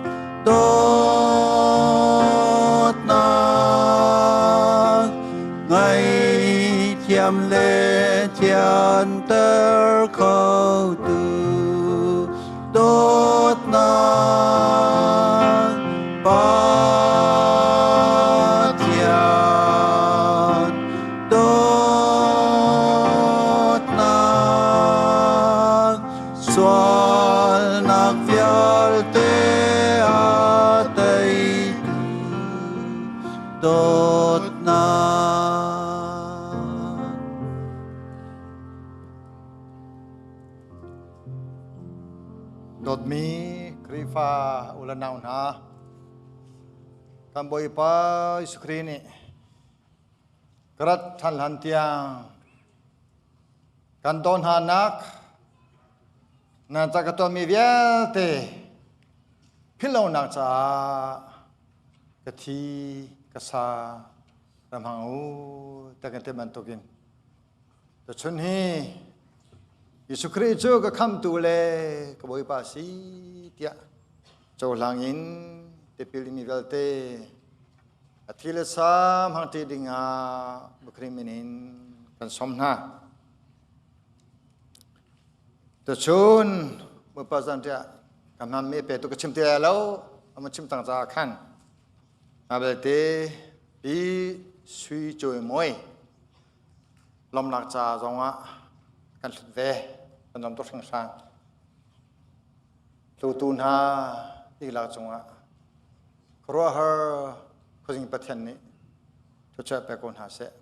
dawtnak ngaihthiam le thianter khotu dawtnak Pathian dawtnak sualnak vialte a teitu dawtnak. Dawtmi Khrihfa u le nau hna, kan Bawipa Jesuh Khrih nih ka rat ṭhan hlan tiang kan daw hna nak nan ca ka tuahmi vialte philhlonak caah ka thi ka sa ram hang u ti kan ti bantukin tuchun hi Jesuh Khrih cu ka khamtu le ka Bawipa si tiah cohlang in tipil mi vialte a thi le sam hangṭi dingah Khrih min in kan sawm hna. Tuchun Bawipa zanriah ka hmanmi pe tu ka chim ti lai lo, a chim cang caah khan a belte pi sui cawi mawi lawmnak ca zongah kan hlut ve kan lawm tuk hringhran. Hlutu hna dihlak cungah khuaruahhar khuazing Pathian nih thluachuah pe ko hna seh.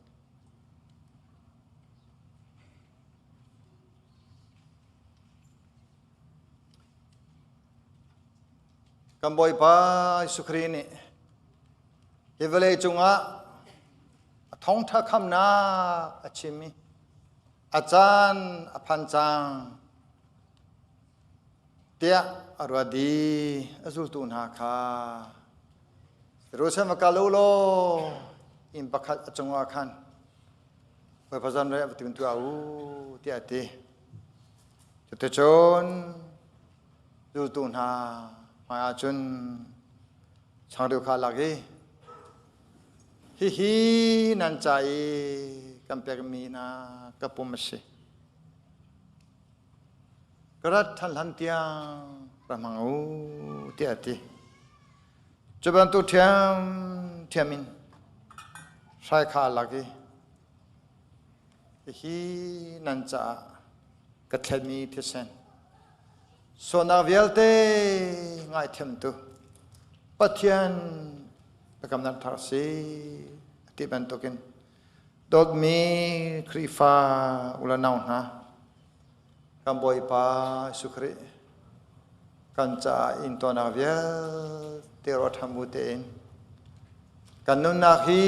Kan Bawipa Jesuh Khrih nih hi vawlei cungah a thawngṭha khamnak a chim i a caan a phan cang tiah a ruat i a zultu hna kha Jerusalem va kal u law inn pakhat a cungah khan Bawipa zanriah va tun tuah u tiah a ti. Cuticun zultu hna hmaiah cun changreu kha a lak i hihi nan ca i kan pekmi hna ka pum a si. Ka rat ṭhan hlan tiang ra hmang u tiah a ti. Cu bantuk ṭhiamṭhiam in hrai kha a lak i hihi nan caah ka thlenmi thisen sualnak vialte ngaithiamtu Pathian biakamnak thar a si a ti bantukin dawtmi Khrihfa u le nau hna kan Bawipa Jesuh Khrih kan caah intuarnak vialte ruah ṭhan bu tein kan nunnak hi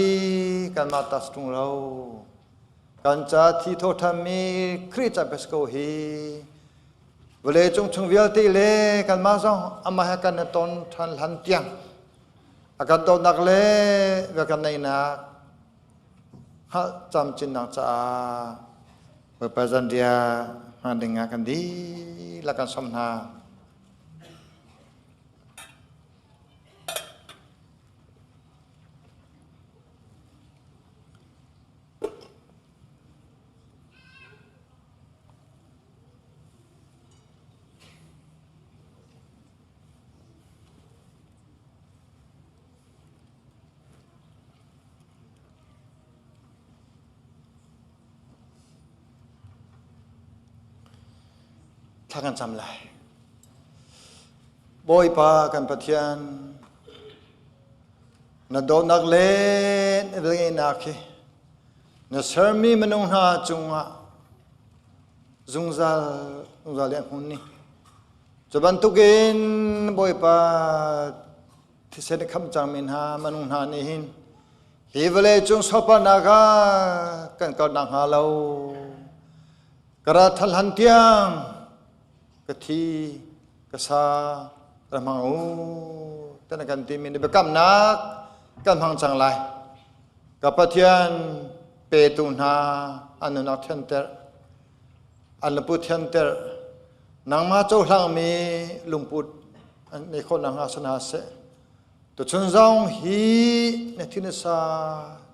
kanmah ta si ṭung lo kan ca thi thaw ṭhanmi Khrih ca bes ko hi vawlei cung chung vialte le kanmah zong amah he kan i ton ṭhan hlan tiang a kan dawtnak le bia kan neihnak hngalh camcinnak caah Bawipa zanriah hman dingah kan dihlak kan sawm hna. Thla kan cam lai. Bawipa kan Pathian, na dawtnak le na velngeihnak hi na sermi minung hna cungah zungzal zungzal in hmun ni. Cu bantukin Bawipa thisen i khamh cangmi hna minung hna nih hin Hi vawlei cung soparnak ah kan kal nakhnga lo ka ral thal han tiang ka thi ka sa ra hmang u tan kan timi ni biakamnak kan hmang cang lai. Ka Pathian petu hna an nunnak thianter an lungput thianter nangmah cohlangmi lungput an nei khawh nakhnga si hna seh. Tuchun zong hi na thi na sa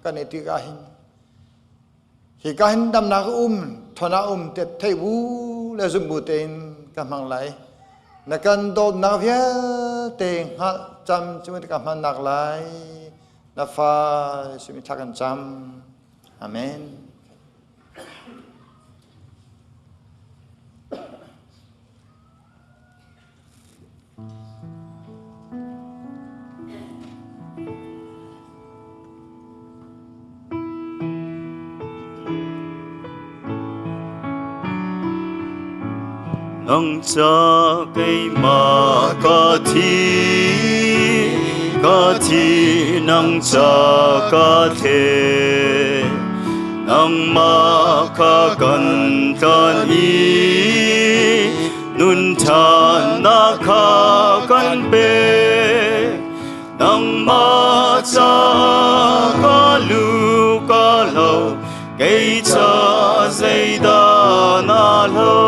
kan i tik ah hin hi ka hin damnak um thona um te thei bu le zum bu tein ka hmang lai. Na kan dawtnak vialte hngalh cam cu ka hman nak lai. Na fa simi thla kan cam. Amen. Nang ca keimah ka thi, ka thi nang ca ka the. Nangmah kha kan tlan i nun ṭhannak kha kan pe. Nangmah ca ka lu ka lo, kei ca zeidah na lo?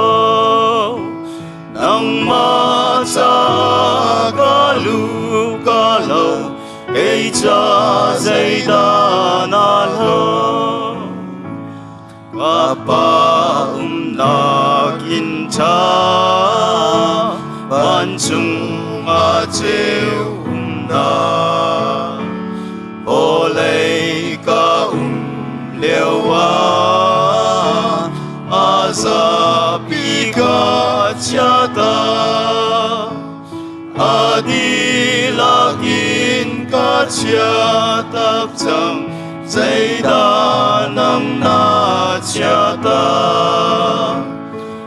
Nangmah ca ka lu ka lo, kei ca zeidah na lo? Ka pa umnak inn ṭha vancung ah ceu umnak vawlei ka um lio ah a zapi ka chiata a dihlak in ka chiatak cang zeidah nang na chiata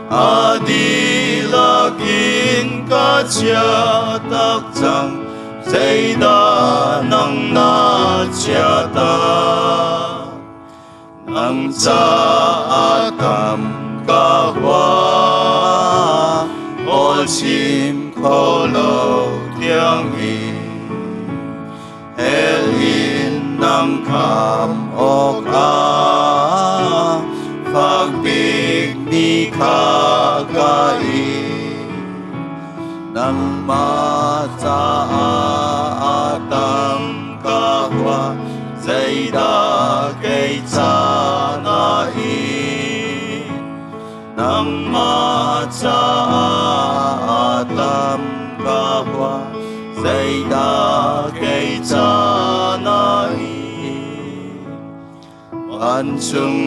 a dihlak in ka chiatak cang zeidah nang na chiata Nang caah tam ka hua, awl chim kho lo tiang in. Hell in nang kham awk ah fak bik ni kha ka in. Nangmah caah tam ka hua, zeidah kei ca na in. Nangmah caah tam ka hua, zeidah kei ca na in. Vancung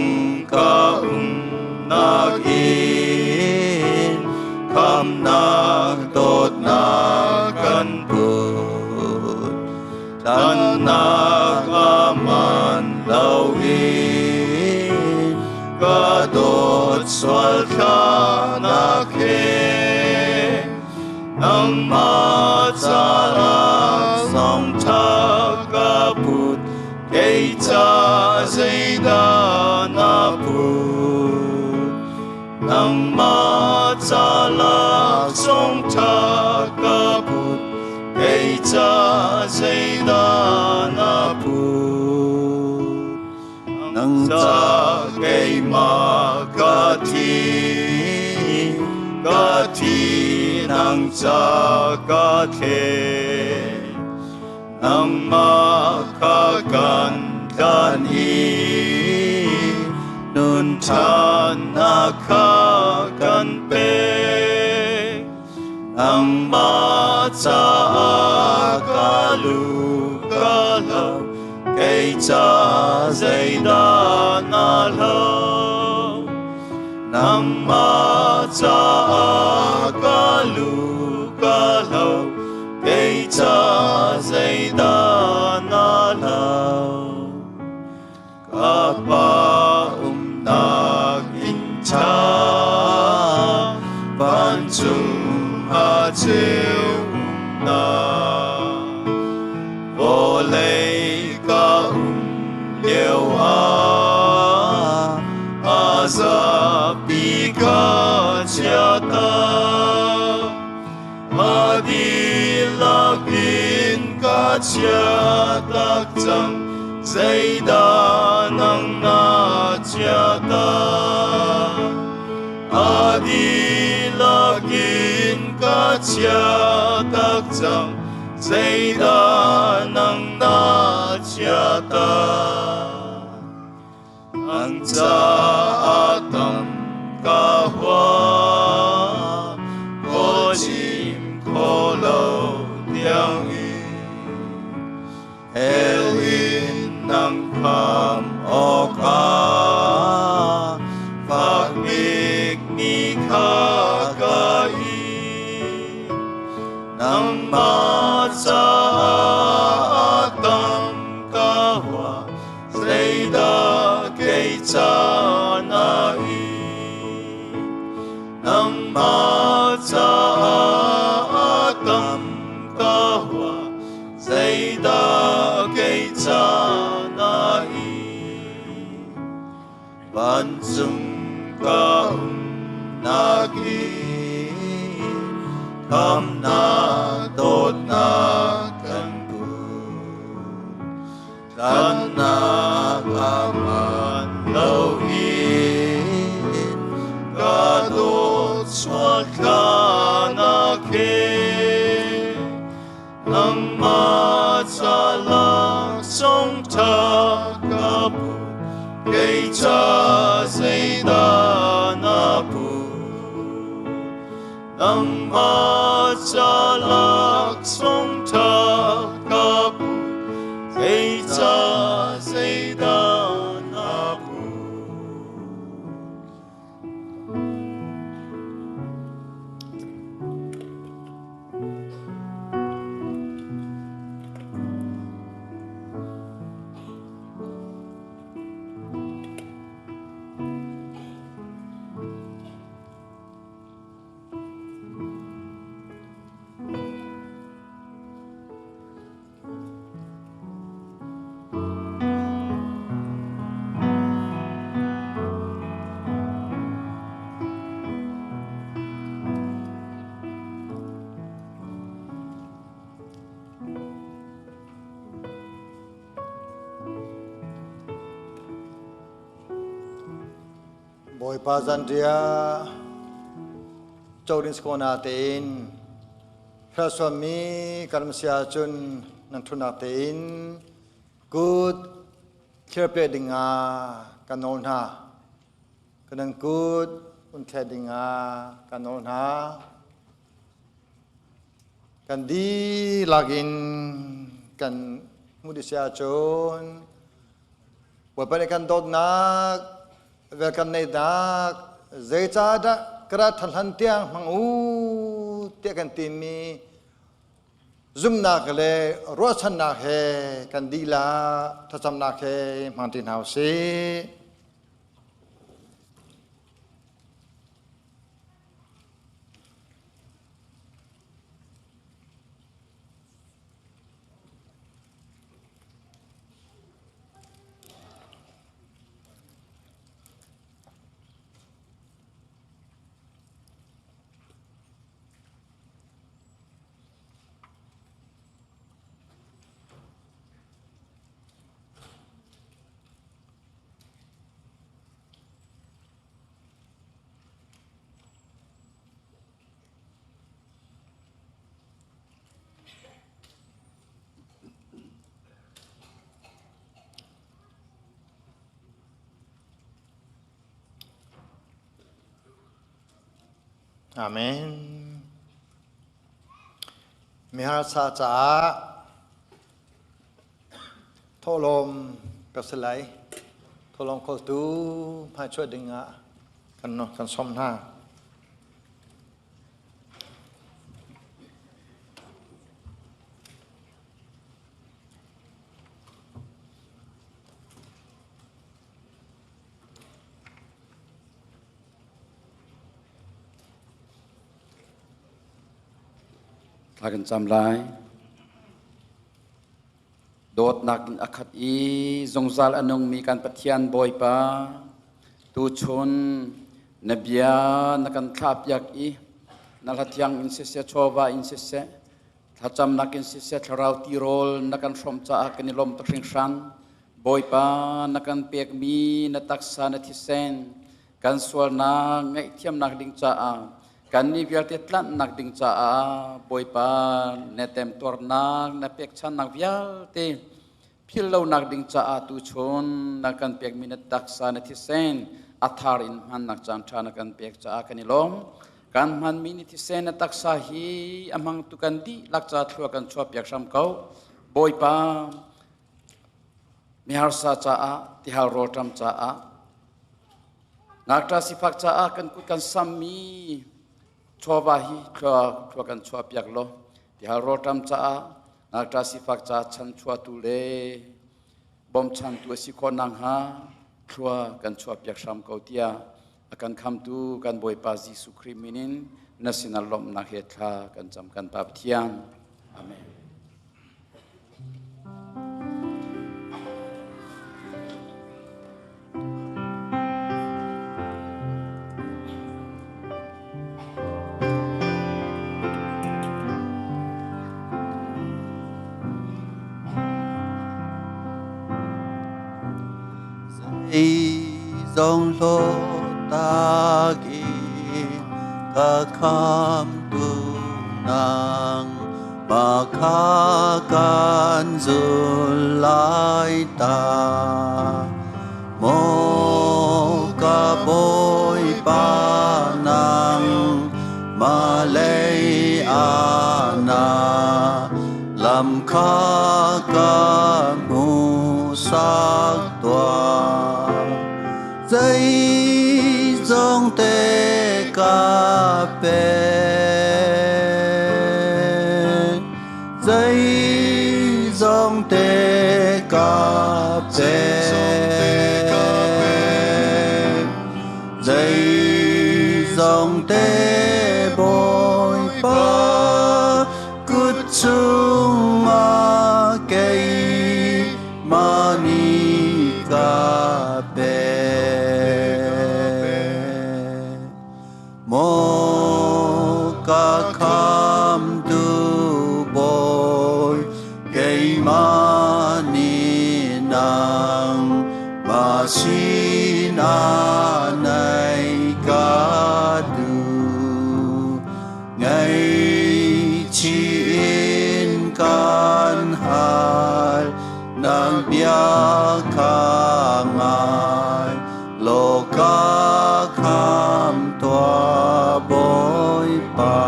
ka umnak in khamnak dawtnak kan put. Tlannak aman lo in ka dawt sual thlanak he nangmah ca laksawng ṭha ka put. Kei ca zeidah na put? Nangmah ca laksawng ṭha ka put. Kei ca zeidah na put? Nang ca keimah ka thi, ka thi nang ca ka the. Nangmah kha kan tlan i nun ṭhannak kha kan pek. Nangmah caah ka lu ka lo, kei ca zeidah na lo? Nangmah caah ka lu ka lo, kei ca zeidah na lo? Ka pa umnak inn ṭha vancung ah ceu umnak vawlei ka um lio ah a zapi ka chiata. A dihlak in ka chiatak cang, zeidah nang na chiata? A dihlak in ka chiatak cang, zeidah nang na chiata? Ang caah tam ka hua, ko chim kho lo tiang in. Hell in nang kham awkah fak bik mi kha ka in. Nangmah caah tam ka hua, zeidah kei ca na in? Nangmah caah tam ka hua, zeidah kei ca na in? Vancung ka umnak in khamnak dawtnak kan put. Tlannak aman loin ka dawt sual tlanak he nangmah ca laksawng ṭha ka put, kei ca zeidah na put? Nangmah ca laksawng ṭha ka put, kei ca zeidah na put? Bawipa zanriah codin skona tein Hrasuami kan si ahcun nan ṭhunak tein kut thirpe dingah kan nawl hna. Kan kut un thlet dingah kan nawl hna. Kan dihlak in kan hmuh dih si ahcun Bawipa nih kan dawtnak, vel kan neihnak, zeicahdah ka rat hlan tiang hmang u tiah kan timi zumhnak le ruahchannak he kan dihlak thlacamnak he hmang ti hna u sih. Amen. Miharsa caah thawhlawm ka si lai. Thawhlawm khawltu hmaichuah dingah kan sawm hna. Thla kan cam lai. Dawtnak in a khat i zungzal a nungmi kan Pathian Bawipa, tuchun na bia na kan thlahpiak i na hlathiang in siseh, chawva in siseh, thlacamnak in siseh, thlarau tirawl na kan hrawmh caah kan i lawm tuk hringhran. Bawipa, na kan pekmi na taksa na thisen, kan sualnak ngaihthiamnak ding caah kannih vialte tlanhnak ding caah Bawipa na temtuarnak na pekchannak vialte philh lonak ding caah tuchun na kan pekmi na taksa na thisen a thar in hmannak caan ṭha na kan pek caah kan i lawm. Kan hmanmi ni thisen na taksa hi a hmangtu kan dihlak ca thlua kan chuahpiak hram ko. Bawipa, miharsa caah, tihal rawlṭam caah, ngakṭa sifak caah kan kut kan sammi chawva hi thlua kan chuahpiak law tihal rawlṭam caah, ngakṭa sifak caah chanchuahtu le bawmchantu a si khawh nakhnga thlua kan chuahpiak hram ko tiah a kan khamtu kan Bawipa Jesuh Khrih min in na sinah lawmhnak he thla kan cam kan Pa Pathian. Amen. Zeizong hlawtak in ka khamtu nang makha kan zul lai ta. Maw ka Bawipa nang malei ana lam kha ka hmuhsak tuah. Zeizong te ka pek, zeizong te ka pek, zeizong te Bawipa kut chungah keimah nih ka pek. Maw ka khamtu Bawi, keimah nih nangmah sinah nai ka duh. Ngaihchih in kan hal, nang bia kha ngai law ka kham tuah Bawipa.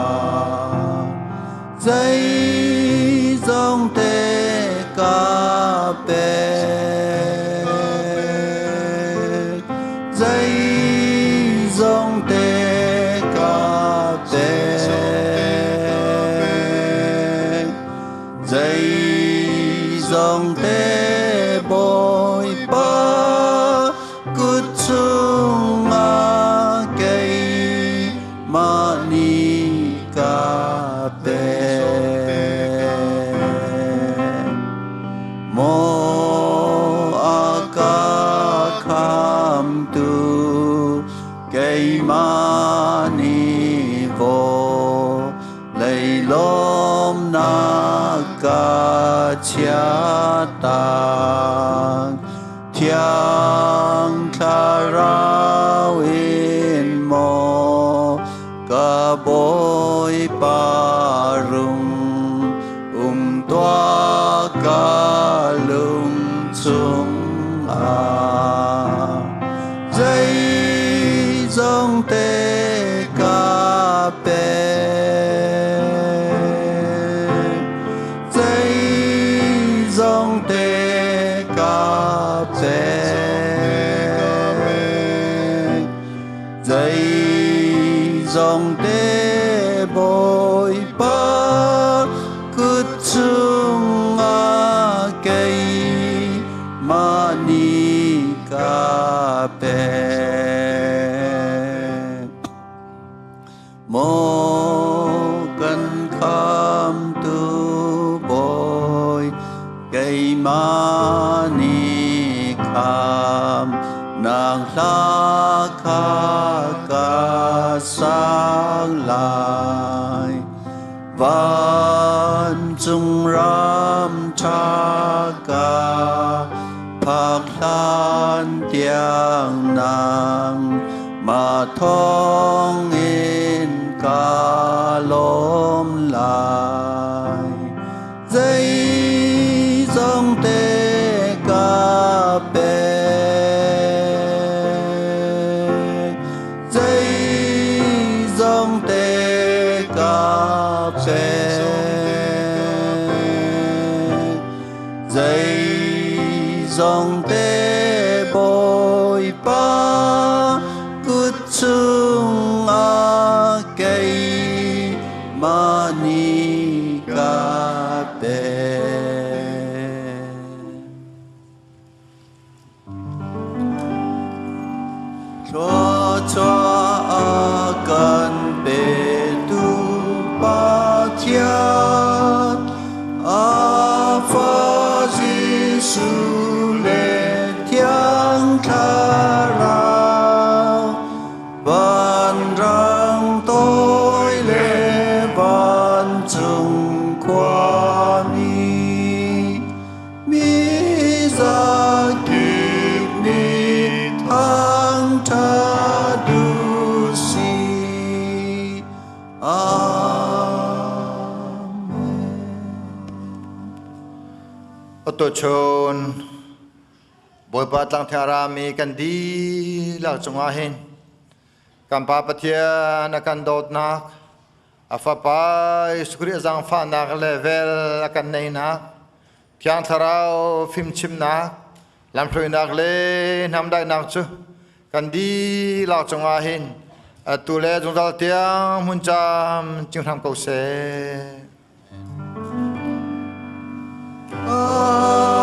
Zeizong te ka pek, zeizong te ka pek, zeizong te Bawipa kut chungah keimah nih ka pek. Maw a ka khamtu keimah nih vawlei lawmnak ka chiahtak. Thiang Thlarau in maw ka Bawipa rung um tuah ka lung chungah. Zeizong te ka pek, zeizong te ka pek, zeizong te Bawipa kut chungah keimah nih ka pek. Maw kan khamtu Bawi, keimah Mani kham nang hla kha ka sang lai. Vancung ram ṭha ka phak hlan tiang nang mah thawngin ka lawm lai. Zeizong te ka pek, zeizong te ka pek, zeizong te Bawipa kut chungah keimah nih ka pek. Thluachuah a kan petu Pathian, a Fa Jesuh le Thiang Thlarau, vanrang toi le vancung khuami, mi zakip nih thangṭhat u sih. Amen. Atuchun Bawipa tlangtheng rami kan dihlak cungah hin kan Pa Pathian a kan dawtnak, a Fapa Jesuh Khrih a zaangfahnak le vel a kan neinak, Thiang Thlarau fimchimnak, lamhruainak le hnamdaihnak cu kan dihlak cungah hin atu le zungzal tiang hmun cam cinghram ko seh. Amen.